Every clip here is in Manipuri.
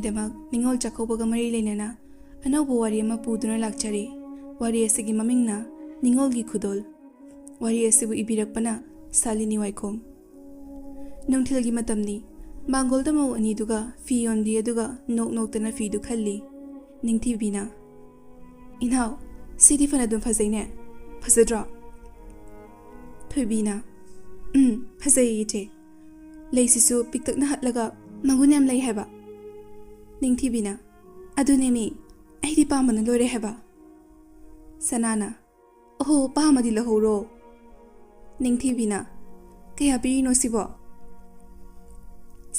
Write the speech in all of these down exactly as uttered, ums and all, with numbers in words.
ꯗꯃꯛ ꯅꯤꯉꯣꯜ ꯆꯥꯛꯀꯧꯕꯒ ꯃꯔꯤ ꯂꯩꯅꯅ ꯑꯅꯧꯕ ꯋꯥꯔꯤ ꯑꯃ ꯄꯨꯗꯨꯅ ꯂꯥꯛꯆꯔꯤ꯫ ꯋꯥꯔꯤ ꯑꯁꯤꯒꯤ ꯃꯃꯤꯡꯅ ꯅꯤꯉꯣꯜꯒꯤ ꯈꯨꯗꯣꯜ꯫ ꯋꯥꯔꯤ ꯑꯁꯤꯕꯨ ꯏꯕꯤꯔꯛꯄꯅ ꯁꯥꯂꯤꯅꯤ ꯋꯥꯏꯈꯣꯝ꯫ ꯅꯨꯡꯊꯤꯜꯒꯤ ꯃꯇꯝꯅꯤ꯫ ꯃꯥꯡꯒꯣꯜꯗ ꯃꯧ ꯑꯅꯤꯗꯨꯒ ꯐꯤ ꯌꯣꯟꯕꯤ ꯑꯗꯨꯒ ꯅꯣꯛ ꯅꯣꯛꯇꯅ ꯐꯤꯗꯨ ꯈꯜꯂꯤ꯫ ꯅꯤꯡꯊꯤꯕꯤꯅ, "ꯏꯅꯥꯎ, ꯁꯤꯗꯤ ꯐꯅ ꯑꯗꯨꯝ ꯐꯖꯩꯅꯦ꯫ ꯐꯖꯗ꯭ꯔꯣ?" ꯊꯣꯏꯕꯤꯅ, "ꯎꯝ, ꯐꯖꯩꯌꯦ ꯏꯆꯦ꯫ ꯂꯩꯁꯤꯁꯨ ꯄꯤꯛꯇꯛꯅ ꯍꯠꯂꯒ ꯃꯒꯨꯟ ꯌꯥꯝ ꯂꯩ ꯍꯥꯏꯕ꯫" ꯅꯤꯡꯊꯤꯕꯤꯅ, "ꯑꯗꯨꯅꯦ ꯃꯤ, ꯑꯩꯗꯤ ꯄꯥꯝꯕꯅ ꯂꯣꯏꯔꯦ ꯍꯥꯏꯕ꯫" ꯁꯅꯥꯅ, "ꯑꯣꯍꯣ, ꯄꯥꯝꯃꯗꯤ ꯂꯧꯍꯧꯔꯣ꯫" ꯅꯤꯡꯊꯤꯕꯤꯅ, "ꯀꯌꯥ ꯄꯤꯔꯤꯅꯣ ꯁꯤꯕꯣ?"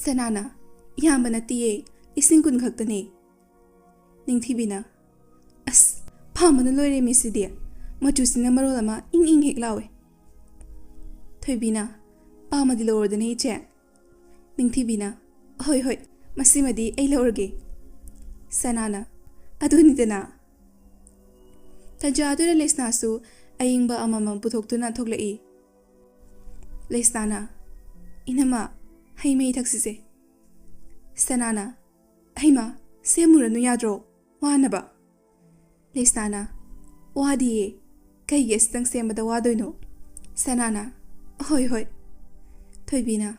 ꯁꯅꯥꯅ, "ꯌꯥꯝꯕ ꯅꯠꯇꯤꯌꯦ, ꯂꯤꯁꯤꯡ ꯀꯨꯟ ꯈꯛꯇꯅꯦ꯫" ꯅꯤꯡꯊꯤꯕꯤꯅ, "ꯑꯁ, ꯄꯥꯝꯕꯅ ꯂꯣꯏꯔꯦ ꯃꯤꯁꯤꯗꯤ꯫ ꯃꯆꯨꯁꯤꯅ ꯃꯔꯣꯜ ꯑꯃ ꯏꯪ ꯏꯪ ꯍꯦꯛ ꯂꯥꯎꯋꯦ꯫" ꯊꯣꯏꯕꯤꯅ, "ꯄꯥꯝꯃꯗꯤ ꯂꯧꯔꯣꯗꯅ ꯏꯆꯦ꯫" ꯅꯤꯡꯊꯤꯕꯤꯅ, "ꯍꯣꯏ, ꯍꯣꯏ, ꯃꯁꯤꯃꯗꯤ ꯑꯩ ꯂꯧꯔꯒꯦ꯫" ꯁꯅꯥꯅ, "ꯑꯗꯨꯅꯤꯗꯅ꯫" ꯇꯟꯖꯥ ꯑꯗꯨꯗ ꯂꯩꯁꯅꯥꯁꯨ ꯑꯏꯪꯕ ꯑꯃꯃꯝ ꯄꯨꯊꯣꯛꯇꯨꯅ ꯊꯣꯛꯂꯛꯏ꯫ ꯂꯩꯁꯅꯥꯅ, "ꯏꯅꯝꯃ, ꯍꯩ ꯃꯍꯤ ꯊꯛꯁꯤꯁꯦ꯫" ꯁꯅꯥꯅ, "ꯍꯩꯃ, ꯁꯦꯝꯃꯨꯔꯅꯨ ꯌꯥꯗ꯭ꯔꯣ? ꯋꯥꯅꯕ꯫" ꯂꯩꯁꯅꯥꯅ, "ꯋꯥꯗꯤꯌꯦ꯫ ꯀꯩꯒꯤ ꯑꯁꯤꯇꯪ ꯁꯦꯝꯕꯗ ꯋꯥꯗꯣꯏꯅꯣ?" ꯁꯅꯥꯅ, "ꯍꯣꯏ, ꯍꯣꯏ꯫" ꯊꯣꯏꯕꯤꯅ,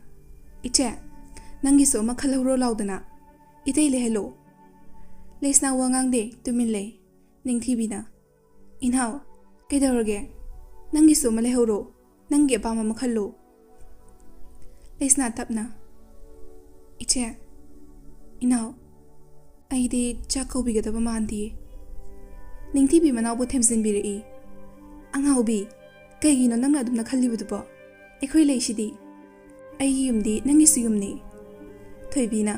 "ꯏꯆꯦ, ꯅꯪꯒꯤꯁꯨ ꯑꯃ ꯈꯜꯍꯧꯔꯣ ꯂꯥꯎꯗꯅ꯫ ꯏꯇꯩ ꯂꯩꯍꯜꯂꯣ꯫" ꯂꯩꯁꯅꯥ ꯋꯥ ꯉꯥꯡꯗꯦ, ꯇꯨꯃꯤꯟ ꯂꯩ꯫ ꯅꯤꯡꯊꯤꯕꯤꯅ, "ꯏꯅꯥꯎ, ꯀꯩꯗꯧꯔꯒꯦ? ꯅꯪꯒꯤꯁꯨ ꯑꯃ ꯂꯩꯍꯧꯔꯣ꯫ ꯅꯪꯒꯤ ꯑꯄꯥꯝꯕ ꯑꯃ ꯈꯜꯂꯨ꯫" ꯂꯩꯁꯅꯥ ꯇꯞꯅ, "ꯏꯆꯦ, ꯏꯅꯥꯎ, ꯑꯩꯗꯤ ꯆꯥꯛ ꯀꯧꯕꯤꯒꯗꯕ ꯃꯥꯟꯗꯤꯌꯦ꯫" ꯅꯤꯡꯊꯤꯕꯤ ꯃꯅꯥꯎꯕꯨ ꯊꯦꯝꯖꯤꯟꯕꯤꯔꯛꯏ꯫ "ꯑꯉꯥꯎꯕꯤ, ꯀꯩꯒꯤꯅꯣ ꯅꯪꯅ ꯑꯗꯨꯝꯅ ꯈꯜꯂꯤꯕꯗꯨꯕꯣ? ꯑꯩꯈꯣꯏ ꯂꯩꯁꯤꯗꯤ꯫ ꯑꯩꯒꯤ ꯌꯨꯝꯗꯤ ꯅꯪꯒꯤꯁꯨ ꯌꯨꯝꯅꯤ꯫" ꯊꯣꯏꯕꯤꯅ,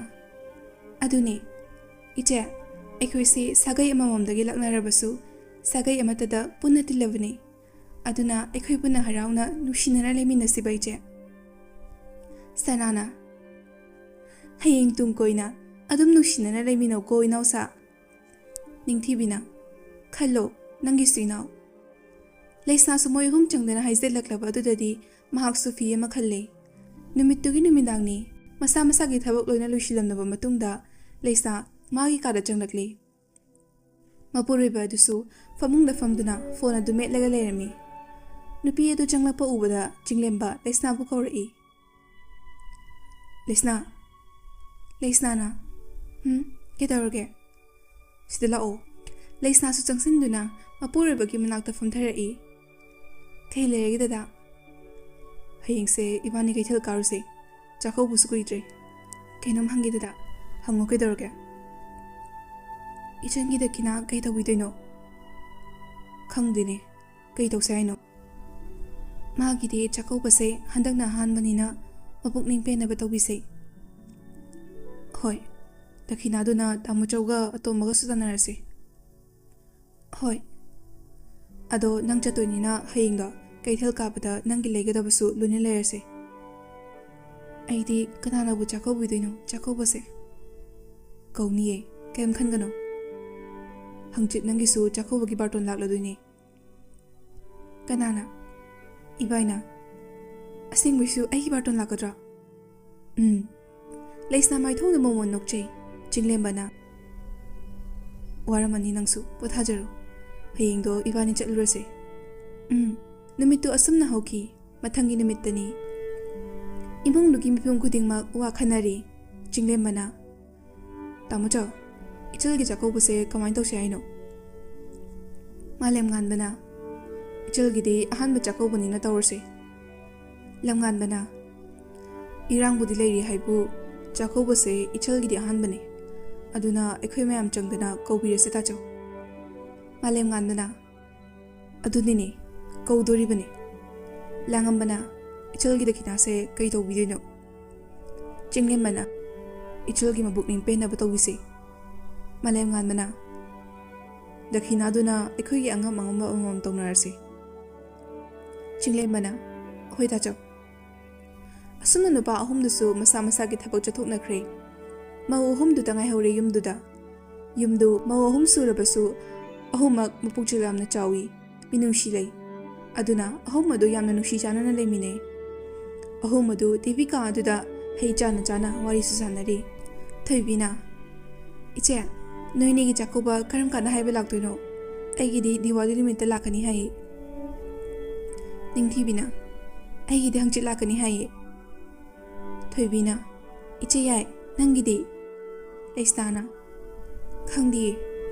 "ꯑꯗꯨꯅꯤ, ꯏꯆꯦ, ꯑꯩꯈꯣꯏꯁꯤ ꯁꯥꯒꯩ ꯑꯃꯃꯝꯗꯒꯤ ꯂꯥꯛꯅꯔꯕꯁꯨ ꯁꯥꯒꯩ ꯑꯃꯠꯇꯗ ꯄꯨꯟꯅ ꯇꯤꯜꯂꯕꯅꯤ꯫ ꯑꯗꯨꯅ ꯑꯩꯈꯣꯏ ꯄꯨꯟꯅ ꯍꯔꯥꯎꯅ ꯅꯨꯡꯁꯤꯅꯅ ꯂꯩꯃꯤꯟꯅꯁꯤꯕ, ꯏꯆꯦ꯫" ꯁꯅꯥꯅ, "ꯍꯌꯦꯡ ꯇꯨꯡ ꯀꯣꯏꯅ ꯑꯗꯨꯝ ꯅꯨꯡꯁꯤꯅꯅ ꯂꯩꯃꯤꯟꯅꯧꯀꯣ, ꯏꯅꯥꯎꯁꯥ꯫" ꯅꯤꯡꯊꯤꯕꯤꯅ, "ꯈꯜꯂꯣ, ꯅꯪꯒꯤꯁꯨ ꯏꯅꯥꯎ꯫" ꯂꯩꯁꯅꯥꯁꯨ ꯃꯣꯏ ꯑꯍꯨꯝ ꯆꯪꯗꯅ ꯍꯥꯏꯖꯤꯜꯂꯛꯂꯕ ꯑꯗꯨꯗꯗꯤ ꯃꯍꯥꯛꯁꯨ ꯐꯤ ꯑꯃ ꯈꯜꯂꯦ꯫ ꯅꯨꯃꯤꯠꯇꯨꯒꯤ ꯅꯨꯃꯤꯗꯥꯡꯅꯤ꯫ ꯃꯁꯥ ꯃꯁꯥꯒꯤ ꯊꯕꯛ ꯂꯣꯏꯅ ꯂꯣꯏꯁꯤꯜꯂꯝꯂꯕ ꯃꯇꯨꯡꯗ ꯂꯩꯁꯅꯥ ꯃꯥꯒꯤ ꯀꯥꯗ ꯆꯪꯂꯛꯂꯤ꯫ ꯃꯄꯨꯔꯣꯏꯕ ꯑꯗꯨꯁꯨ ꯐꯃꯨꯡꯗ ꯐꯝꯗꯨꯅ ꯐꯣꯟ ꯑꯗꯨ ꯃꯦꯠꯂꯒ ꯂꯩꯔꯝꯃꯤ꯫ ꯅꯨꯄꯤ ꯑꯗꯨ ꯆꯪꯂꯛꯄ ꯎꯕꯗ ꯆꯤꯡꯂꯦꯝꯕ ꯂꯩꯁꯅꯥꯕꯨ ꯀꯧꯔꯛꯏ꯫ "ꯂꯩꯁꯅꯥ, ꯂꯩꯁꯅꯥꯅ, ꯎꯝ, ꯀꯩꯗꯧꯔꯒꯦ? ꯁꯤꯗ ꯂꯥꯛꯑꯣ꯫" ꯂꯩꯁꯅꯥꯁꯨ ꯆꯪꯁꯤꯟꯗꯨꯅ ꯃꯄꯨꯔꯣꯏꯕꯒꯤ ꯃꯅꯥꯛꯇ ꯐꯝꯊꯔꯛꯏ꯫ "ꯀꯩ ꯂꯩꯔꯒꯦ ꯗꯗꯥ?" "ꯍꯌꯦꯡꯁꯦ ꯏꯕꯥꯅꯤ ꯀꯩꯊꯦꯜ ꯀꯥꯔꯨꯁꯦ꯫ ꯆꯥꯛꯀꯧꯕꯁꯨ ꯀꯨꯏꯗ꯭ꯔꯦ꯫ ꯀꯩꯅꯣꯝ ꯍꯪꯒꯦ ꯗꯗꯥ꯫" "ꯍꯪꯉꯣ, ꯀꯩꯗꯧꯔꯒꯦ?" "ꯏꯆꯟꯒꯤ ꯗꯈꯤꯅꯥ ꯀꯩ ꯇꯧꯕꯤꯗꯣꯏꯅꯣ?" "ꯈꯪꯗꯦꯅꯦ, ꯀꯩ ꯇꯧꯁꯦ ꯍꯥꯏꯅꯣ?" "ꯃꯥꯒꯤꯗꯤ ꯆꯥꯛꯀꯧꯕꯁꯦ ꯍꯟꯗꯛꯅ ꯑꯍꯥꯟꯕꯅꯤꯅ ꯃꯄꯨꯛꯅꯤꯡ ꯄꯦꯟꯅꯕ ꯇꯧꯕꯤꯁꯦ꯫" "ꯍꯣꯏ, ꯗꯈꯤꯅꯥꯗꯨꯅ ꯇꯥꯃꯣꯆꯧꯒ ꯑꯇꯣꯝꯕꯒꯁꯨ ꯇꯥꯟꯅꯔꯁꯦ꯫" "ꯍꯣꯏ꯫ ꯑꯗꯣ ꯅꯪ ꯆꯠꯇꯣꯏꯅꯤꯅ ꯍꯌꯦꯡꯗꯣ ꯀꯩꯊꯦꯜ ꯀꯥꯕꯗ ꯅꯪꯒꯤ ꯂꯩꯒꯗꯕꯁꯨ ꯂꯣꯏꯅ ꯂꯩꯔꯁꯦ꯫" "ꯑꯩꯗꯤ ꯀꯅꯥꯅꯕꯨ ꯆꯥꯛꯀꯧꯕꯤꯗꯣꯏꯅꯣ ꯆꯥꯛꯀꯧꯕꯁꯦ?" "ꯀꯧꯅꯤꯌꯦ, ꯀꯩꯝ ꯈꯟꯒꯅꯣ꯫ ꯍꯪꯆꯤꯠ ꯅꯪꯒꯤꯁꯨ ꯆꯥꯛꯀꯧꯕꯒꯤ ꯕꯥꯔꯇꯣꯟ ꯂꯥꯛꯂꯗꯣꯏꯅꯦ꯫" "ꯀꯅꯥꯅ? ꯏꯕꯥꯏꯅ? ꯑꯁꯦꯡꯕꯩꯁꯨ ꯑꯩꯒꯤ ꯕꯥꯔꯇꯣꯟ ꯂꯥꯛꯀꯗ꯭ꯔꯥ?" "ꯎꯝ꯫" ꯂꯩꯁꯅꯥ ꯃꯥꯏꯊꯣꯡꯗ ꯃꯣꯃꯣꯟ ꯅꯣꯛꯆꯩ꯫ ꯆꯤꯡꯂꯦꯝꯕꯅ, "ꯋꯥꯔꯝꯃꯅꯤ ꯅꯪꯁꯨ, ꯄꯣꯊꯥꯖꯔꯣ꯫ ꯍꯌꯦꯡꯗꯣ ꯏꯕꯥꯅꯤ ꯆꯠꯂꯨꯔꯁꯦ꯫" ꯎꯝ꯫ ꯅꯨꯃꯤꯠꯇꯨ ꯑꯁꯨꯝꯅ ꯍꯧꯈꯤ꯫ ꯃꯊꯪꯒꯤ ꯅꯨꯃꯤꯠꯇꯅꯤ꯫ ꯏꯃꯨꯡꯗꯨꯒꯤ ꯃꯤꯄꯨꯝ ꯈꯨꯗꯤꯡꯃꯛ ꯋꯥ ꯈꯟꯅꯔꯤ꯫ ꯆꯤꯡꯂꯦꯝꯕꯅ, "ꯇꯥꯃꯣꯆꯧ, ꯏꯆꯜꯒꯤ ꯆꯥꯛꯀꯧꯕꯁꯦ ꯀꯃꯥꯏꯅ ꯇꯧꯁꯦ ꯍꯥꯏꯅꯣ?" ꯃꯥꯂꯦꯝꯉꯥꯟꯕꯅ, "ꯏꯆꯜꯒꯤꯗꯤ ꯑꯍꯥꯟꯕ ꯆꯥꯛꯀꯧꯕꯅꯤꯅ ꯇꯧꯔꯁꯦ꯫" ꯂꯝꯉꯥꯟꯕꯅ, "ꯏꯔꯥꯡꯕꯨꯗꯤ ꯂꯩꯔꯤ ꯍꯥꯏꯕꯨ, ꯆꯥꯛꯀꯧꯕꯁꯦ ꯏꯆꯜꯒꯤꯗꯤ ꯑꯍꯥꯟꯕꯅꯦ꯫ ꯑꯗꯨꯅ ꯑꯩꯈꯣꯏ ꯃꯌꯥꯝ ꯆꯪꯗꯅ ꯀꯧꯕꯤꯔꯁꯦ ꯇꯥꯆꯧ꯫" ꯃꯥꯂꯦꯝꯉꯥꯟꯕꯅ, "ꯑꯗꯨꯅꯤꯅꯦ, ꯀꯧꯗꯣꯔꯤꯕꯅꯤ꯫" ꯂꯥꯡꯉꯝꯕꯅ, "ꯏꯆꯜꯒꯤ ꯗꯈꯤꯅꯥꯁꯦ ꯀꯩ ꯇꯧꯕꯤꯗꯣꯏꯅꯣ?" ꯆꯤꯡꯂꯦꯝꯕꯅ, "ꯏꯆꯜꯒꯤ ꯃꯕꯨꯛꯅꯤꯡ ꯄꯦꯟꯅꯕ ꯇꯧꯕꯤꯁꯦ꯫" ꯃꯥꯂꯦꯝꯉꯥꯟꯕꯅ, "ꯗꯈꯤꯅꯥꯗꯨꯅ ꯑꯩꯈꯣꯏꯒꯤ ꯑꯉꯝ ꯑꯉꯝꯕ ꯑꯃꯃꯝ ꯇꯧꯅꯔꯁꯦ꯫" ꯆꯤꯡꯂꯦꯝꯕꯅ, "ꯍꯣꯏ ꯇꯥꯆꯧ꯫" ꯑꯁꯨꯝꯅ ꯅꯨꯄꯥ ꯑꯍꯨꯝꯗꯨꯁꯨ ꯃꯁꯥ ꯃꯁꯥꯒꯤ ꯊꯕꯛ ꯆꯠꯊꯣꯛꯅꯈ꯭ꯔꯦ꯫ ꯃꯧ ꯑꯍꯨꯝꯗꯨꯇ ꯉꯥꯏꯍꯧꯔꯦ ꯌꯨꯝꯗꯨꯗ꯫ ꯌꯨꯝꯗꯨ ꯃꯧ ꯑꯍꯨꯝ ꯁꯨꯔꯕꯁꯨ ꯑꯍꯨꯝꯃꯛ ꯃꯄꯨꯛꯆꯦꯜ ꯌꯥꯝꯅ ꯆꯥꯎꯏ, ꯃꯤꯅꯨꯡꯁꯤ ꯂꯩ꯫ ꯑꯗꯨꯅ ꯑꯍꯨꯝ ꯑꯗꯨ ꯌꯥꯝꯅ ꯅꯨꯡꯁꯤ ꯆꯥꯟꯅꯅ ꯂꯩꯃꯤꯟꯅꯩ꯫ ꯑꯍꯨꯝ ꯑꯗꯨ ꯇꯤ ꯚꯤ ꯀꯥ ꯑꯗꯨꯗ ꯍꯩ ꯆꯥꯅ ꯆꯥꯅ ꯋꯥꯔꯤꯁꯨ ꯁꯥꯟꯅꯔꯤ꯫ ꯊꯣꯏꯕꯤꯅ, "ꯏꯆꯦ, ꯅꯣꯏꯅꯤꯒꯤ ꯆꯥꯛꯀꯧꯕ ꯀꯔꯝ ꯀꯥꯟꯗ ꯍꯥꯏꯕ ꯂꯥꯛꯇꯣꯏꯅꯣ? ꯑꯩꯒꯤꯗꯤ ꯗꯤꯋꯥꯂꯤ ꯅꯨꯃꯤꯠꯇ ꯂꯥꯛꯀꯅꯤ ꯍꯥꯏꯌꯦ꯫" ꯅꯤꯡꯊꯤꯕꯤꯅ, "ꯑꯩꯒꯤꯗꯤ ꯍꯪꯆꯤꯠ ꯂꯥꯛꯀꯅꯤ ꯍꯥꯏꯌꯦ꯫" ꯊꯣꯏꯕꯤꯅ, "ꯏꯆꯦ ꯌꯥꯏ, ꯅꯪꯒꯤꯗꯤ?" ꯂꯩꯁꯅꯥꯅ, "ꯈꯪꯗꯤꯌꯦ,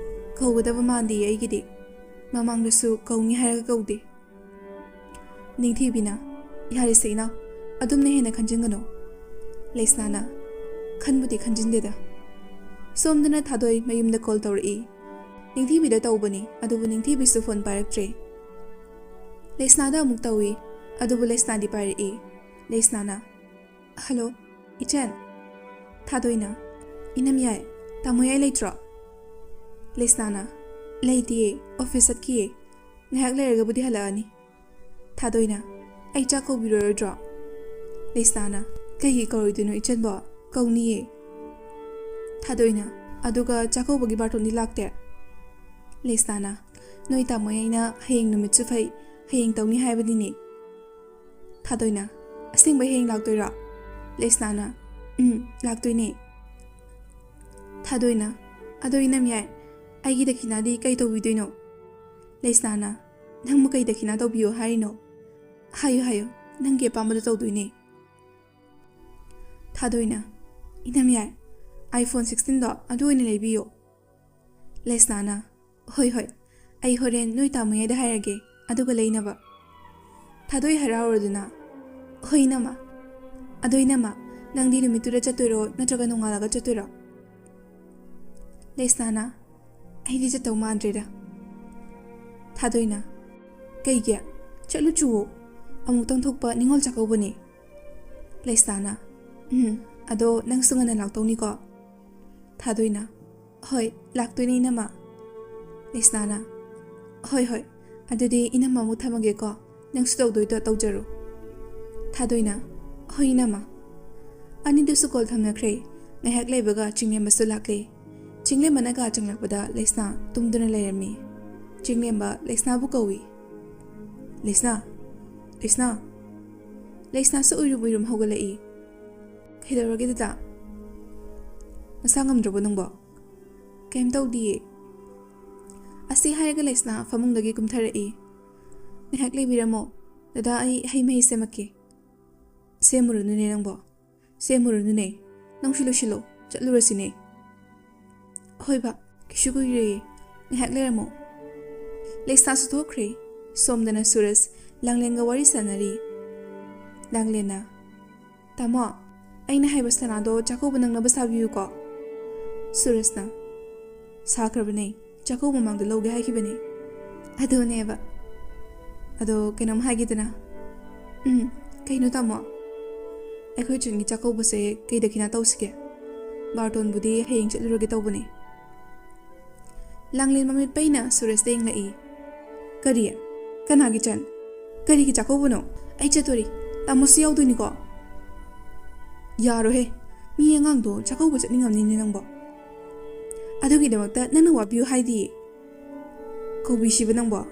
ꯀꯧꯒꯗꯕ ꯃꯥꯟꯗꯤꯌꯦ ꯑꯩꯒꯤꯗꯤ꯫ ꯃꯃꯥꯡꯗꯁꯨ ꯀꯧꯅꯤ ꯍꯥꯏꯔꯒ ꯀꯧꯗꯦ꯫" ꯅꯤꯡꯊꯤꯕꯤꯅ, "ꯌꯥꯔꯦꯁꯦ ꯏꯅꯥꯎ, ꯑꯗꯨꯝꯅ ꯍꯦꯟꯅ ꯈꯟꯖꯤꯟꯒꯅꯨ꯫" ꯂꯩꯁꯅꯥꯅ, "ꯈꯟꯕꯨꯗꯤ ꯈꯟꯖꯤꯟꯗꯦꯗ꯫" ꯁꯣꯝꯗꯅ ꯊꯥꯗꯣꯏ ꯃꯌꯨꯝꯗ ꯀꯣꯜ ꯇꯧꯔꯛꯏ꯫ ꯅꯤꯡꯊꯤꯕꯤꯗ ꯇꯧꯕꯅꯤ, ꯑꯗꯨꯕꯨ ꯅꯤꯡꯊꯤꯕꯤꯁꯨ ꯐꯣꯟ ꯄꯥꯏꯔꯛꯇ꯭ꯔꯦ꯫ ꯂꯩꯁꯅꯥꯗ ꯑꯃꯨꯛ ꯇꯧꯏ, ꯑꯗꯨꯕꯨ ꯂꯩꯁꯅꯥꯗꯤ ꯄꯥꯏꯔꯛꯏ꯫ ꯂꯩꯁꯅꯥꯅ, "ꯍꯜꯂꯣ, ꯏꯆꯟ꯫" ꯊꯥꯗꯣꯏꯅ, "ꯏꯅꯝ ꯌꯥꯏ, ꯇꯥꯃꯣ ꯌꯥꯏ ꯂꯩꯇ꯭ꯔꯣ?" ꯂꯩꯁꯅꯥꯅ, "ꯂꯩꯇꯤꯌꯦ, ꯑꯣꯐꯤꯁ ꯆꯠꯈꯤꯌꯦ꯫ ꯉꯥꯏꯍꯥꯛ ꯂꯩꯔꯒꯕꯨꯗꯤ ꯍꯜꯂꯛꯑꯅꯤ꯫" ꯊꯥꯗꯣꯏꯅ, "ꯑꯩ ꯆꯥꯛ ꯀꯧꯕꯤꯔꯔꯣꯏꯗ꯭ꯔꯣ?" ꯂꯩꯁꯅꯥꯅ, "ꯀꯩꯒꯤ ꯀꯧꯔꯣꯏꯗꯣꯏꯅꯣ ꯏꯆꯟꯕꯣ? ꯀꯧꯅꯤꯌꯦ꯫" ꯊꯥꯗꯣꯏꯅ, "ꯑꯗꯨꯒ ꯆꯥꯛꯀꯧꯕꯒꯤ ꯕꯥꯔꯇꯣꯟꯗꯤ ꯂꯥꯛꯇꯦ?" ꯂꯩꯁꯅꯥꯅ, "ꯅꯣꯏ ꯇꯥꯃꯣ ꯑꯩꯅ ꯍꯌꯦꯡ ꯅꯨꯃꯤꯠꯁꯨ ꯐꯩ, ꯍꯌꯦꯡ ꯇꯧꯅꯤ ꯍꯥꯏꯕꯅꯤꯅꯦ꯫" ꯊꯥꯗꯣꯏꯅ, "ꯑꯁꯦꯡꯕ ꯍꯌꯦꯡ ꯂꯥꯛꯇꯣꯏꯔꯣ?" ꯂꯩꯁꯅꯥꯅ, "ꯎꯝ, ꯂꯥꯛꯇꯣꯏꯅꯦ꯫" ꯊꯥꯗꯣꯏꯅ, "ꯑꯗꯣ ꯏꯅꯝ ꯌꯥꯏ, ꯑꯩꯒꯤ ꯗꯈꯤꯅꯥꯗꯤ ꯀꯩ ꯇꯧꯕꯤꯗꯣꯏꯅꯣ?" ꯂꯩꯁꯅꯥꯅ, "ꯅꯪꯕꯨ ꯀꯩ ꯗꯈꯤꯅꯥ ꯇꯧꯕꯤꯌꯣ ꯍꯥꯏꯔꯤꯅꯣ? ꯍꯥꯏꯌꯨ, ꯍꯥꯏꯌꯨ, ꯅꯪꯒꯤ ꯑꯄꯥꯝꯕꯗꯣ ꯇꯧꯗꯣꯏꯅꯦ꯫" ꯊꯥꯗꯣꯏꯅ, "ꯏꯅꯝ ꯌꯥꯏ, ꯑꯥꯏꯐꯣꯟ ꯁꯤꯛꯁꯇꯤꯟꯗꯣ ꯑꯗꯨ ꯑꯣꯏꯅ ꯂꯩꯕꯤꯌꯣ꯫" ꯂꯩꯁꯅꯥꯅ, "ꯍꯣꯏ, ꯍꯣꯏ, ꯑꯩ ꯍꯣꯔꯦꯟ ꯅꯣꯏ ꯇꯥꯃꯣ ꯌꯥꯏꯗ ꯍꯥꯏꯔꯒꯦ, ꯑꯗꯨꯒ ꯂꯩꯅꯕ꯫" ꯊꯥꯗꯣꯏ ꯍꯔꯥꯎꯔꯗꯨꯅ, "ꯍꯣꯏ ꯏꯅꯝꯃ, ꯑꯗꯣ ꯏꯅꯝꯃ, ꯅꯪꯗꯤ ꯅꯨꯃꯤꯠꯇꯨꯗ ꯆꯠꯇꯣꯏꯔꯣ ꯅꯠꯇ꯭ꯔꯒ ꯅꯣꯡꯉꯥꯜꯂꯒ ꯆꯠꯇꯣꯏꯔꯣ?" ꯂꯩꯁꯅꯥꯅ, "ꯑꯩꯗꯤ ꯆꯠꯇꯧ ꯃꯥꯟꯗ꯭ꯔꯦꯗ꯫" ꯊꯥꯗꯣꯏꯅ, "ꯀꯩꯒꯤ? ꯆꯠꯂꯨ ꯆꯨꯋꯣ, ꯑꯃꯨꯛꯇꯪ ꯊꯣꯛꯄ ꯅꯤꯉꯣꯜ ꯆꯥꯛꯀꯧꯕꯅꯦ꯫" ꯂꯩꯁꯅꯥꯅ, "ꯎꯝ, ꯑꯗꯣ ꯅꯪꯁꯨ ꯉꯟꯅ ꯂꯥꯛꯇꯧꯅꯤꯀꯣ?" ꯊꯥꯗꯣꯏꯅ, "ꯍꯣꯏ, ꯂꯥꯛꯇꯣꯏꯅꯦ ꯏꯅꯝꯃ꯫" ꯂꯩꯁꯅꯥꯅ, "ꯍꯣꯏ, ꯍꯣꯏ, ꯑꯗꯨꯗꯤ ꯏꯅꯝꯃ ꯑꯃꯨꯛ ꯊꯝꯃꯒꯦꯀꯣ, ꯅꯪꯁꯨ ꯇꯧꯗꯣꯏꯗꯣ ꯇꯧꯖꯔꯣ꯫" ꯊꯥꯗꯣꯏꯅ, "ꯍꯣꯏ ꯏꯅꯝꯃ꯫" ꯑꯅꯤꯗꯨꯁꯨ ꯀꯣꯜ ꯊꯝꯅꯈ꯭ꯔꯦ꯫ ꯉꯥꯏꯍꯥꯛ ꯂꯩꯕꯒ ꯆꯤꯡꯂꯦꯝꯕꯁꯨ ꯂꯥꯛꯂꯦ꯫ ꯆꯤꯡꯂꯦꯝꯕꯅ ꯀꯥ ꯆꯪꯂꯛꯄꯗ ꯂꯩꯁꯅꯥ ꯇꯨꯝꯗꯨꯅ ꯂꯩꯔꯝꯃꯤ꯫ ꯆꯤꯡꯂꯦꯝꯕ ꯂꯩꯁꯅꯥꯕꯨ ꯀꯧꯏ꯫ "ꯂꯩꯁꯅꯥ! ꯂꯩꯁꯅꯥ!" ꯂꯩꯁꯅꯥꯁꯨ ꯎꯏꯔꯨꯝ ꯎꯏꯔꯨꯝ ꯍꯧꯒꯠꯂꯛꯏ꯫ "ꯀꯩꯗꯧꯔꯒꯦ ꯗꯗꯥ? ꯅꯁꯥ ꯉꯝꯗ꯭ꯔꯕꯣ ꯅꯪꯕꯣ?" "ꯀꯩꯝ ꯇꯧꯗꯤꯌꯦ꯫" ꯑꯁꯤ ꯍꯥꯏꯔꯒ ꯂꯩꯁꯅꯥ ꯐꯃꯨꯡꯗꯒꯤ ꯀꯨꯝꯊꯔꯛꯏ꯫ "ꯉꯥꯏꯍꯥꯛ ꯂꯩꯕꯤꯔꯝꯃꯣ꯫ ꯗꯗꯥ, ꯑꯩ ꯍꯩ ꯃꯍꯤ ꯁꯦꯝꯃꯛꯀꯦ꯫" "ꯁꯦꯝꯃꯨꯔꯅꯨꯅꯦ ꯅꯪꯕꯣ꯫ ꯁꯦꯝꯃꯨꯔꯅꯨꯅꯦ꯫ ꯅꯪꯁꯨ ꯂꯣꯏꯁꯤꯜꯂꯣ꯫ ꯆꯠꯂꯨꯔꯁꯤꯅꯦ꯫" "ꯍꯣꯏ ꯕꯥ, ꯀꯩꯁꯨ ꯀꯨꯏꯔꯣꯏꯌꯦ꯫ ꯉꯥꯏꯍꯥꯛ ꯂꯩꯔꯝꯃꯣ꯫" ꯂꯩꯁꯅꯥꯁꯨ ꯊꯣꯛꯈ꯭ꯔꯦ꯫ ꯁꯣꯝꯗꯅ ꯁꯨꯔꯖ ꯂꯥꯡꯂꯦꯟꯒ ꯋꯥꯔꯤ ꯁꯥꯟꯅꯔꯤ꯫ ꯂꯥꯡꯂꯦꯟꯅ, "ꯇꯥꯃꯣ, ꯑꯩꯅ ꯍꯥꯏꯕ ꯁꯅꯥꯗꯣ ꯆꯥꯛꯀꯧꯕ ꯅꯪꯅꯕ ꯁꯥꯕꯤꯌꯨꯀꯣ꯫" ꯁꯨꯔꯖꯅ, "ꯁꯥꯈ꯭ꯔꯕꯅꯦ, ꯆꯥꯛꯀꯧꯕ ꯃꯃꯥꯡꯗ ꯂꯧꯒꯦ ꯍꯥꯏꯈꯤꯕꯅꯦ꯫" "ꯑꯗꯨꯅꯦꯕ꯫ ꯑꯗꯣ ꯀꯩꯅꯣꯝ ꯍꯥꯏꯒꯦꯗꯅ꯫" "ꯎꯝ, ꯀꯩꯅꯣ ꯇꯥꯃꯣ?" "ꯑꯩꯈꯣꯏ ꯆꯟꯒꯤ ꯆꯥꯛꯀꯧꯕꯁꯦ ꯀꯩ ꯗꯈꯤꯅꯥ ꯇꯧꯁꯤꯒꯦ? ꯕꯥꯔꯇꯣꯟꯕꯨꯗꯤ ꯍꯌꯦꯡ ꯆꯠꯂꯨꯔꯒꯦ ꯇꯧꯕꯅꯦ꯫" ꯂꯥꯡꯂꯦꯟ ꯃꯃꯤꯠ ꯄꯩꯅ ꯁꯨꯔꯖꯇ ꯌꯦꯡꯂꯛꯏ꯫ "ꯀꯔꯤ? ꯀꯅꯥꯒꯤ ꯆꯟ? ꯀꯔꯤꯒꯤ ꯆꯥꯛꯀꯧꯕꯅꯣ? ꯑꯩ ꯆꯠꯇꯣꯔꯤ꯫ ꯇꯥꯃꯣꯁꯨ ꯌꯥꯎꯗꯣꯏꯅꯤꯀꯣ?" "ꯌꯥꯔꯣꯏꯍꯦ, ꯃꯤ ꯑꯉꯥꯡꯗꯣ ꯆꯥꯛꯀꯧꯕ ꯆꯠꯅꯤꯡꯉꯝꯅꯤꯅꯦ ꯅꯪꯕꯣ꯫" "ꯑꯗꯨꯒꯤꯗꯃꯛꯇ ꯅꯪꯅ ꯋꯥꯕꯤꯌꯨ ꯍꯥꯏꯗꯤꯌꯦ꯫" "ꯀꯧꯕꯤꯁꯤꯕ ꯅꯪꯕꯣ?"